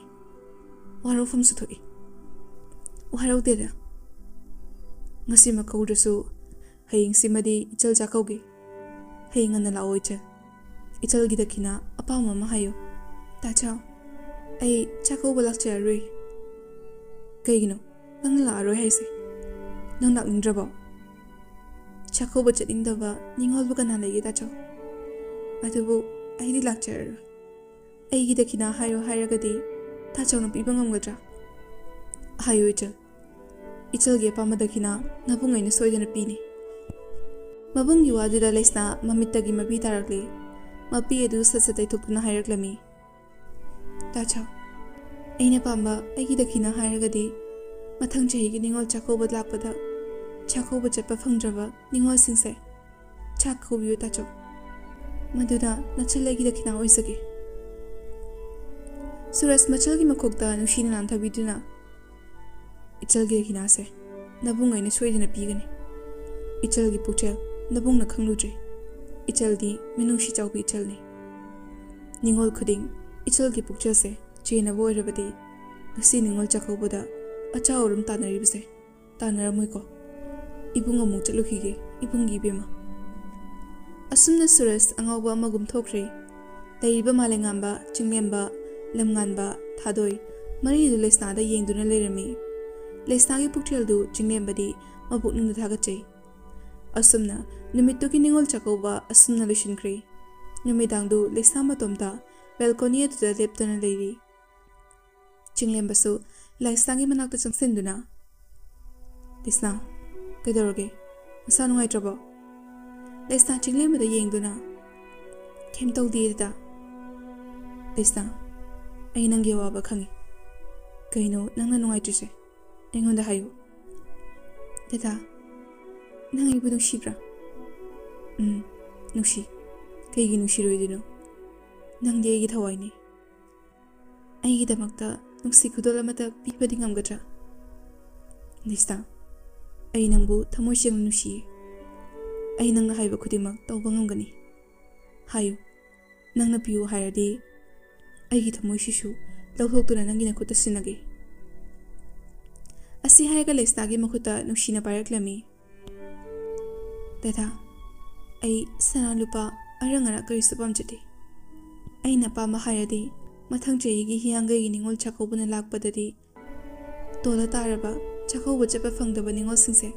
ꯋꯥꯔꯧꯐꯝꯁꯨ ꯊꯣꯛꯏ꯫ ꯋꯥꯔꯧꯗꯦꯗ꯫ ꯉꯁꯤꯃꯛ ꯀꯧꯗ꯭ꯔꯁꯨ ꯍꯌꯦꯡꯁꯤꯃꯗꯤ ꯏꯆꯜ ꯆꯥꯛꯀꯧꯒꯦ꯫ ꯍꯌꯦꯡ ꯉꯟꯅ ꯂꯥꯛꯑꯣ ꯏꯆꯜ꯫ ꯏꯆꯜꯒꯤ ꯗꯈꯤꯅꯥ ꯑꯄꯥꯝꯕ ꯑꯃ ꯍꯥꯏꯌꯨ꯫" "ꯇꯥꯆꯧ, ꯑꯩ ꯆꯥꯛꯀꯧꯕ ꯂꯥꯛꯆꯔꯔꯣꯏ꯫" "ꯀꯩꯒꯤꯅꯣ ꯅꯪ ꯂꯥꯛꯑꯔꯣꯏ ꯍꯥꯏꯁꯦ? ꯅꯪ ꯂꯥꯛꯅꯤꯡꯗ꯭ꯔꯕꯣ?" "ꯆꯥꯛꯀꯧꯕ ꯆꯠꯅꯤꯡꯗꯕ ꯅꯤꯉꯣꯜꯕꯨ ꯀꯅꯥ ꯂꯩꯒꯦ ꯇꯥꯆꯧ? ꯑꯗꯨꯕꯨ ꯑꯩꯗꯤ ꯂꯥꯛꯆꯔꯔꯣꯏ꯫ ꯑꯩꯒꯤ ꯗꯈꯤꯅꯥ ꯍꯥꯏꯌꯣ ꯍꯥꯏꯔꯒꯗꯤ ꯇꯥꯆꯧꯅ ꯄꯤꯕ ꯉꯝꯒꯗ꯭ꯔꯥ?" "ꯍꯥꯏꯌꯨ ꯏꯆꯜ꯫ ꯏꯆꯜꯒꯤ ꯑꯄꯥꯝꯕ ꯗꯈꯤꯅꯥ ꯅꯕꯨꯡ ꯑꯩꯅ ꯁꯣꯏꯗꯅ ꯄꯤꯅꯤ꯫" ꯃꯕꯨꯡꯒꯤ ꯋꯥꯗꯨꯗ ꯂꯩꯁꯅꯥ ꯃꯃꯤꯠꯇꯒꯤ ꯃꯄꯤ ꯇꯥꯔꯛꯂꯦ꯫ ꯃꯄꯤ ꯑꯗꯨ ꯁꯠ ꯁꯠ ꯇꯩꯊꯣꯛꯇꯨꯅ ꯍꯥꯏꯔꯛꯂꯝꯃꯤ, "ꯇꯥꯆꯧ, ꯑꯩꯅ ꯄꯥꯝꯕ ꯑꯩꯒꯤ ꯗꯈꯤꯅꯥ ꯍꯥꯏꯔꯒꯗꯤ ꯃꯊꯪ ꯆꯍꯤꯒꯤ ꯅꯤꯉꯣꯜ ꯆꯥꯛꯀꯧꯕ ꯂꯥꯛꯄꯗ ꯆꯥꯛꯀꯧꯕ ꯆꯠꯄ ꯐꯪꯗ꯭ꯔꯕ ꯅꯤꯉꯣꯜꯁꯤꯡꯁꯦ ꯆꯥꯛ ꯀꯧꯕꯤꯌꯨ ꯇꯥꯆꯧ꯫ ꯃꯗꯨꯅ ꯅꯆꯜ ꯑꯩꯒꯤ ꯗꯈꯤꯅꯥ ꯑꯣꯏꯖꯒꯦ꯫" ꯁꯨꯔꯖ ꯃꯆꯜꯒꯤ ꯃꯈꯣꯛꯇ ꯅꯨꯡꯁꯤꯅ ꯅꯥꯟꯊꯕꯤꯗꯨꯅ, "ꯏꯆꯜꯒꯤ ꯗꯈꯤꯅꯥꯁꯦ ꯅꯕꯨꯡ ꯑꯩꯅ ꯁꯣꯏꯗꯅ ꯄꯤꯒꯅꯤ꯫ ꯏꯆꯜꯒꯤ ꯄꯨꯛꯆꯦꯜ ꯅꯕꯨꯡꯅ ꯈꯪꯂꯨꯗ꯭ꯔꯤ꯫ ꯏꯆꯜꯗꯤ ꯃꯤꯅꯨꯡꯁꯤ ꯆꯥꯎꯕꯤ ꯏꯆꯜꯅꯤ꯫ ꯅꯤꯉꯣꯜ ꯈꯨꯗꯤꯡ ꯏꯆꯜꯒꯤ ꯄꯨꯛꯆꯦꯜꯁꯦ ꯆꯦꯟꯅꯕ ꯑꯣꯏꯔꯕꯗꯤ ꯉꯁꯤ ꯅꯤꯉꯣꯜ ꯆꯥꯛꯀꯧꯕꯗ ꯑꯆꯥ ꯑꯔꯨꯝ ꯇꯥꯟꯅꯔꯤꯕꯁꯦ ꯇꯥꯟꯅꯔꯝꯃꯣꯏꯀꯣ꯫ ꯏꯕꯨꯡ ꯑꯃꯨꯛ ꯆꯠꯂꯨꯈꯤꯒꯦ, ꯏꯕꯨꯡꯒꯤ ꯏꯕꯦꯝꯃ꯫" ꯑꯁꯨꯝꯅ ꯁꯨꯔꯖ ꯑꯉꯥꯎꯕ ꯑꯃꯒꯨꯝ ꯊꯣꯛꯈ꯭ꯔꯦ꯫ ꯂꯩꯔꯤꯕ ꯃꯥꯂꯦꯝꯉꯥꯟꯕ, ꯆꯤꯡꯂꯦꯝꯕ, ꯂꯝꯉꯥꯟꯕ, ꯊꯥꯗꯣꯏ ꯃꯔꯤꯗꯨ ꯂꯩꯁꯅꯥꯗ ꯌꯦꯡꯗꯨꯅ ꯂꯩꯔꯝꯃꯤ꯫ ꯂꯩꯁꯅꯥꯒꯤ ꯄꯨꯛꯆꯦꯜꯗꯨ ꯆꯤꯡꯂꯦꯝꯕꯗꯤ ꯃꯄꯨꯛꯅꯤꯡꯗ ꯊꯥꯒꯠꯆꯩ꯫ ꯑꯁꯨꯝꯅ ꯅꯨꯃꯤꯠꯇꯨꯒꯤ ꯅꯤꯉꯣꯜ ꯆꯥꯛꯀꯧꯕ ꯑꯁꯨꯝꯅ ꯂꯣꯏꯁꯤꯟꯈ꯭ꯔꯦ꯫ ꯅꯨꯃꯤꯗꯥꯡꯗꯨ ꯂꯩꯁꯅꯥ ꯃꯇꯣꯝꯇ ꯕꯦꯜꯀꯣꯅꯤ ꯑꯗꯨꯗ ꯂꯦꯞꯇꯨꯅ ꯂꯩꯔꯤ꯫ ꯆꯤꯡꯂꯦꯝꯕꯁꯨ ꯂꯩꯁꯅꯥꯒꯤ ꯃꯅꯥꯛꯇ ꯆꯪꯁꯤꯟꯗꯨꯅ, "ꯂꯩꯁꯅꯥ, ꯀꯩꯗꯧꯔꯒꯦ? ꯅꯁꯥ ꯅꯨꯡꯉꯥꯏꯇ꯭ꯔꯕꯣ?" ꯂꯩꯁꯅꯥ ꯆꯤꯡꯂꯦꯝꯕꯗ ꯌꯦꯡꯗꯨꯅ, "ꯀꯩꯝ ꯇꯧꯗꯦ, ꯗꯗꯥ꯫ ꯂꯩꯁꯅꯥ, ꯑꯩ ꯅꯪꯒꯤ ꯑꯋꯥꯕ ꯈꯪꯉꯤ꯫ ꯀꯩꯅꯣ ꯅꯪꯅ ꯅꯨꯡꯉꯥꯏꯇ꯭ꯔꯤꯁꯦ? ꯑꯩꯉꯣꯟꯗ ꯍꯥꯏꯌꯨ꯫" "ꯗꯗꯥ, ꯅꯪ ꯑꯩꯕꯨ ꯅꯨꯡꯁꯤꯕ꯭ꯔꯥ?" "ꯎꯝ, ꯅꯨꯡꯁꯤ꯫ ꯀꯩꯒꯤ ꯅꯨꯡꯁꯤꯔꯣꯏꯗꯣꯏꯅꯣ? ꯅꯪꯗꯤ ꯑꯩꯒꯤ ꯊꯋꯥꯏꯅꯤ꯫ ꯑꯩꯒꯤꯗꯃꯛꯇ ꯅꯨꯡꯁꯤ ꯈꯨꯗꯣꯜ ꯑꯃꯠꯇ ꯄꯤꯕꯗꯤ ꯉꯝꯒꯗ꯭ꯔꯥ?" "ꯂꯩꯁꯅꯥ, ꯑꯩ ꯅꯪꯕꯨ ꯊꯃꯣꯏ ꯁꯦꯡꯅ ꯅꯨꯡꯁꯤꯌꯦ꯫ ꯑꯩ ꯅꯪꯅ ꯍꯥꯏꯕ ꯈꯨꯗꯤꯡꯃꯛ ꯇꯧꯕ ꯉꯝꯒꯅꯤ꯫ ꯍꯥꯏꯌꯨ, ꯅꯪꯅ ꯄꯤꯌꯨ ꯍꯥꯏꯔꯗꯤ ꯑꯩꯒꯤ ꯊꯃꯣꯏꯁꯤꯁꯨ ꯂꯧꯊꯣꯛꯇꯨꯅ ꯅꯪꯒꯤ ꯅꯈꯨꯠꯇ ꯁꯤꯟꯅꯒꯦ꯫" ꯑꯁꯤ ꯍꯥꯏꯔꯒ ꯂꯩꯁꯅꯥꯒꯤ ꯃꯈꯨꯠꯇ ꯅꯨꯡꯁꯤꯅ ꯄꯥꯏꯔꯛꯂꯝꯃꯤ꯫ "ꯗꯗꯥ, ꯑꯩ ꯁꯅꯥ ꯂꯨꯄꯥ ꯑꯔꯪ ꯑꯔꯥꯛ ꯀꯔꯤꯁꯨ ꯄꯥꯝꯖꯗꯦ꯫ ꯑꯩꯅ ꯑꯄꯥꯝꯕ ꯍꯥꯏꯔꯗꯤ ꯃꯊꯪ ꯆꯍꯤꯒꯤ ꯍꯤꯌꯥꯡꯒꯩꯒꯤ ꯅꯤꯉꯣꯜ ꯆꯥꯛꯀꯧꯕꯅ ꯂꯥꯛꯄꯗꯗꯤ ꯇꯣꯜꯂ ꯇꯥꯔꯕ ꯆꯥꯛꯀꯧꯕ ꯆꯠꯄ ꯐꯪꯗꯕ ꯅꯤꯉꯣꯜꯁꯤꯡꯁꯦ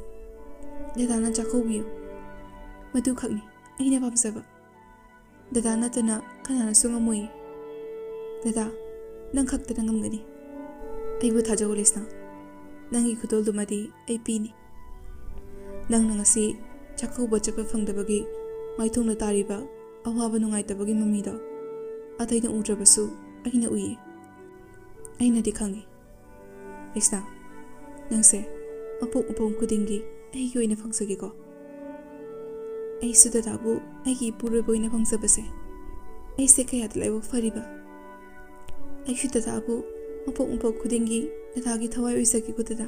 ꯗꯗꯥꯅ ꯆꯥꯛꯀꯧꯕꯤꯌꯨ꯫ ꯃꯗꯨꯈꯛꯅꯤ ꯑꯩꯅ ꯄꯥꯝꯖꯕ꯫ ꯗꯗꯥ ꯅꯠꯇꯅ ꯀꯅꯥꯅꯁꯨ ꯉꯝꯃꯣꯏꯌꯦ꯫ ꯗꯗꯥ, ꯅꯪ ꯈꯛꯇꯅ ꯉꯝꯒꯅꯤ꯫ ꯑꯩꯕꯨ ꯊꯥꯖꯧ, ꯂꯩꯁꯅꯥ꯫ ꯅꯪꯒꯤ ꯈꯨꯗꯣꯜꯗꯨꯃꯗꯤ ꯑꯩ ꯄꯤꯅꯤ꯫ ꯅꯪꯅ ꯉꯁꯤ ꯆꯥꯛꯀꯧꯕ ꯆꯠꯄ ꯐꯪꯗꯕꯒꯤ ꯃꯥꯏꯊꯣꯡꯗ ꯇꯥꯔꯤꯕ ꯑꯋꯥꯕ ꯅꯨꯡꯉꯥꯏꯇꯕꯒꯤ ꯃꯃꯤꯗꯣ ꯑꯇꯩꯅ ꯎꯗ꯭ꯔꯕꯁꯨ ꯑꯩꯅ ꯎꯏꯌꯦ꯫ ꯑꯩꯅꯗꯤ ꯈꯪꯉꯤ꯫ ꯂꯩꯁꯅꯥ, ꯅꯪꯁꯦ ꯃꯄꯣꯛ ꯃꯄꯣꯛ ꯈꯨꯗꯤꯡꯒꯤ ꯑꯩꯒꯤ ꯑꯣꯏꯅ ꯐꯪꯖꯒꯦꯀꯣ꯫ ꯑꯩꯁꯨ ꯗꯗꯥꯕꯨ ꯑꯩꯒꯤ ꯏꯄꯨꯔꯣꯏꯕ ꯑꯣꯏꯅ ꯐꯪꯖꯕꯁꯦ ꯑꯩꯁꯦ ꯀꯌꯥꯗ ꯂꯥꯏꯕꯛ ꯐꯔꯤꯕ꯫ ꯑꯩꯁꯨ ꯗꯗꯥꯕꯨ ꯃꯄꯣꯛ ꯃꯄꯣꯛ ꯈꯨꯗꯤꯡꯒꯤ ꯗꯗꯥꯒꯤ ꯊꯋꯥꯏ ꯑꯣꯏꯖꯒꯦꯀꯣ ꯗꯗꯥ꯫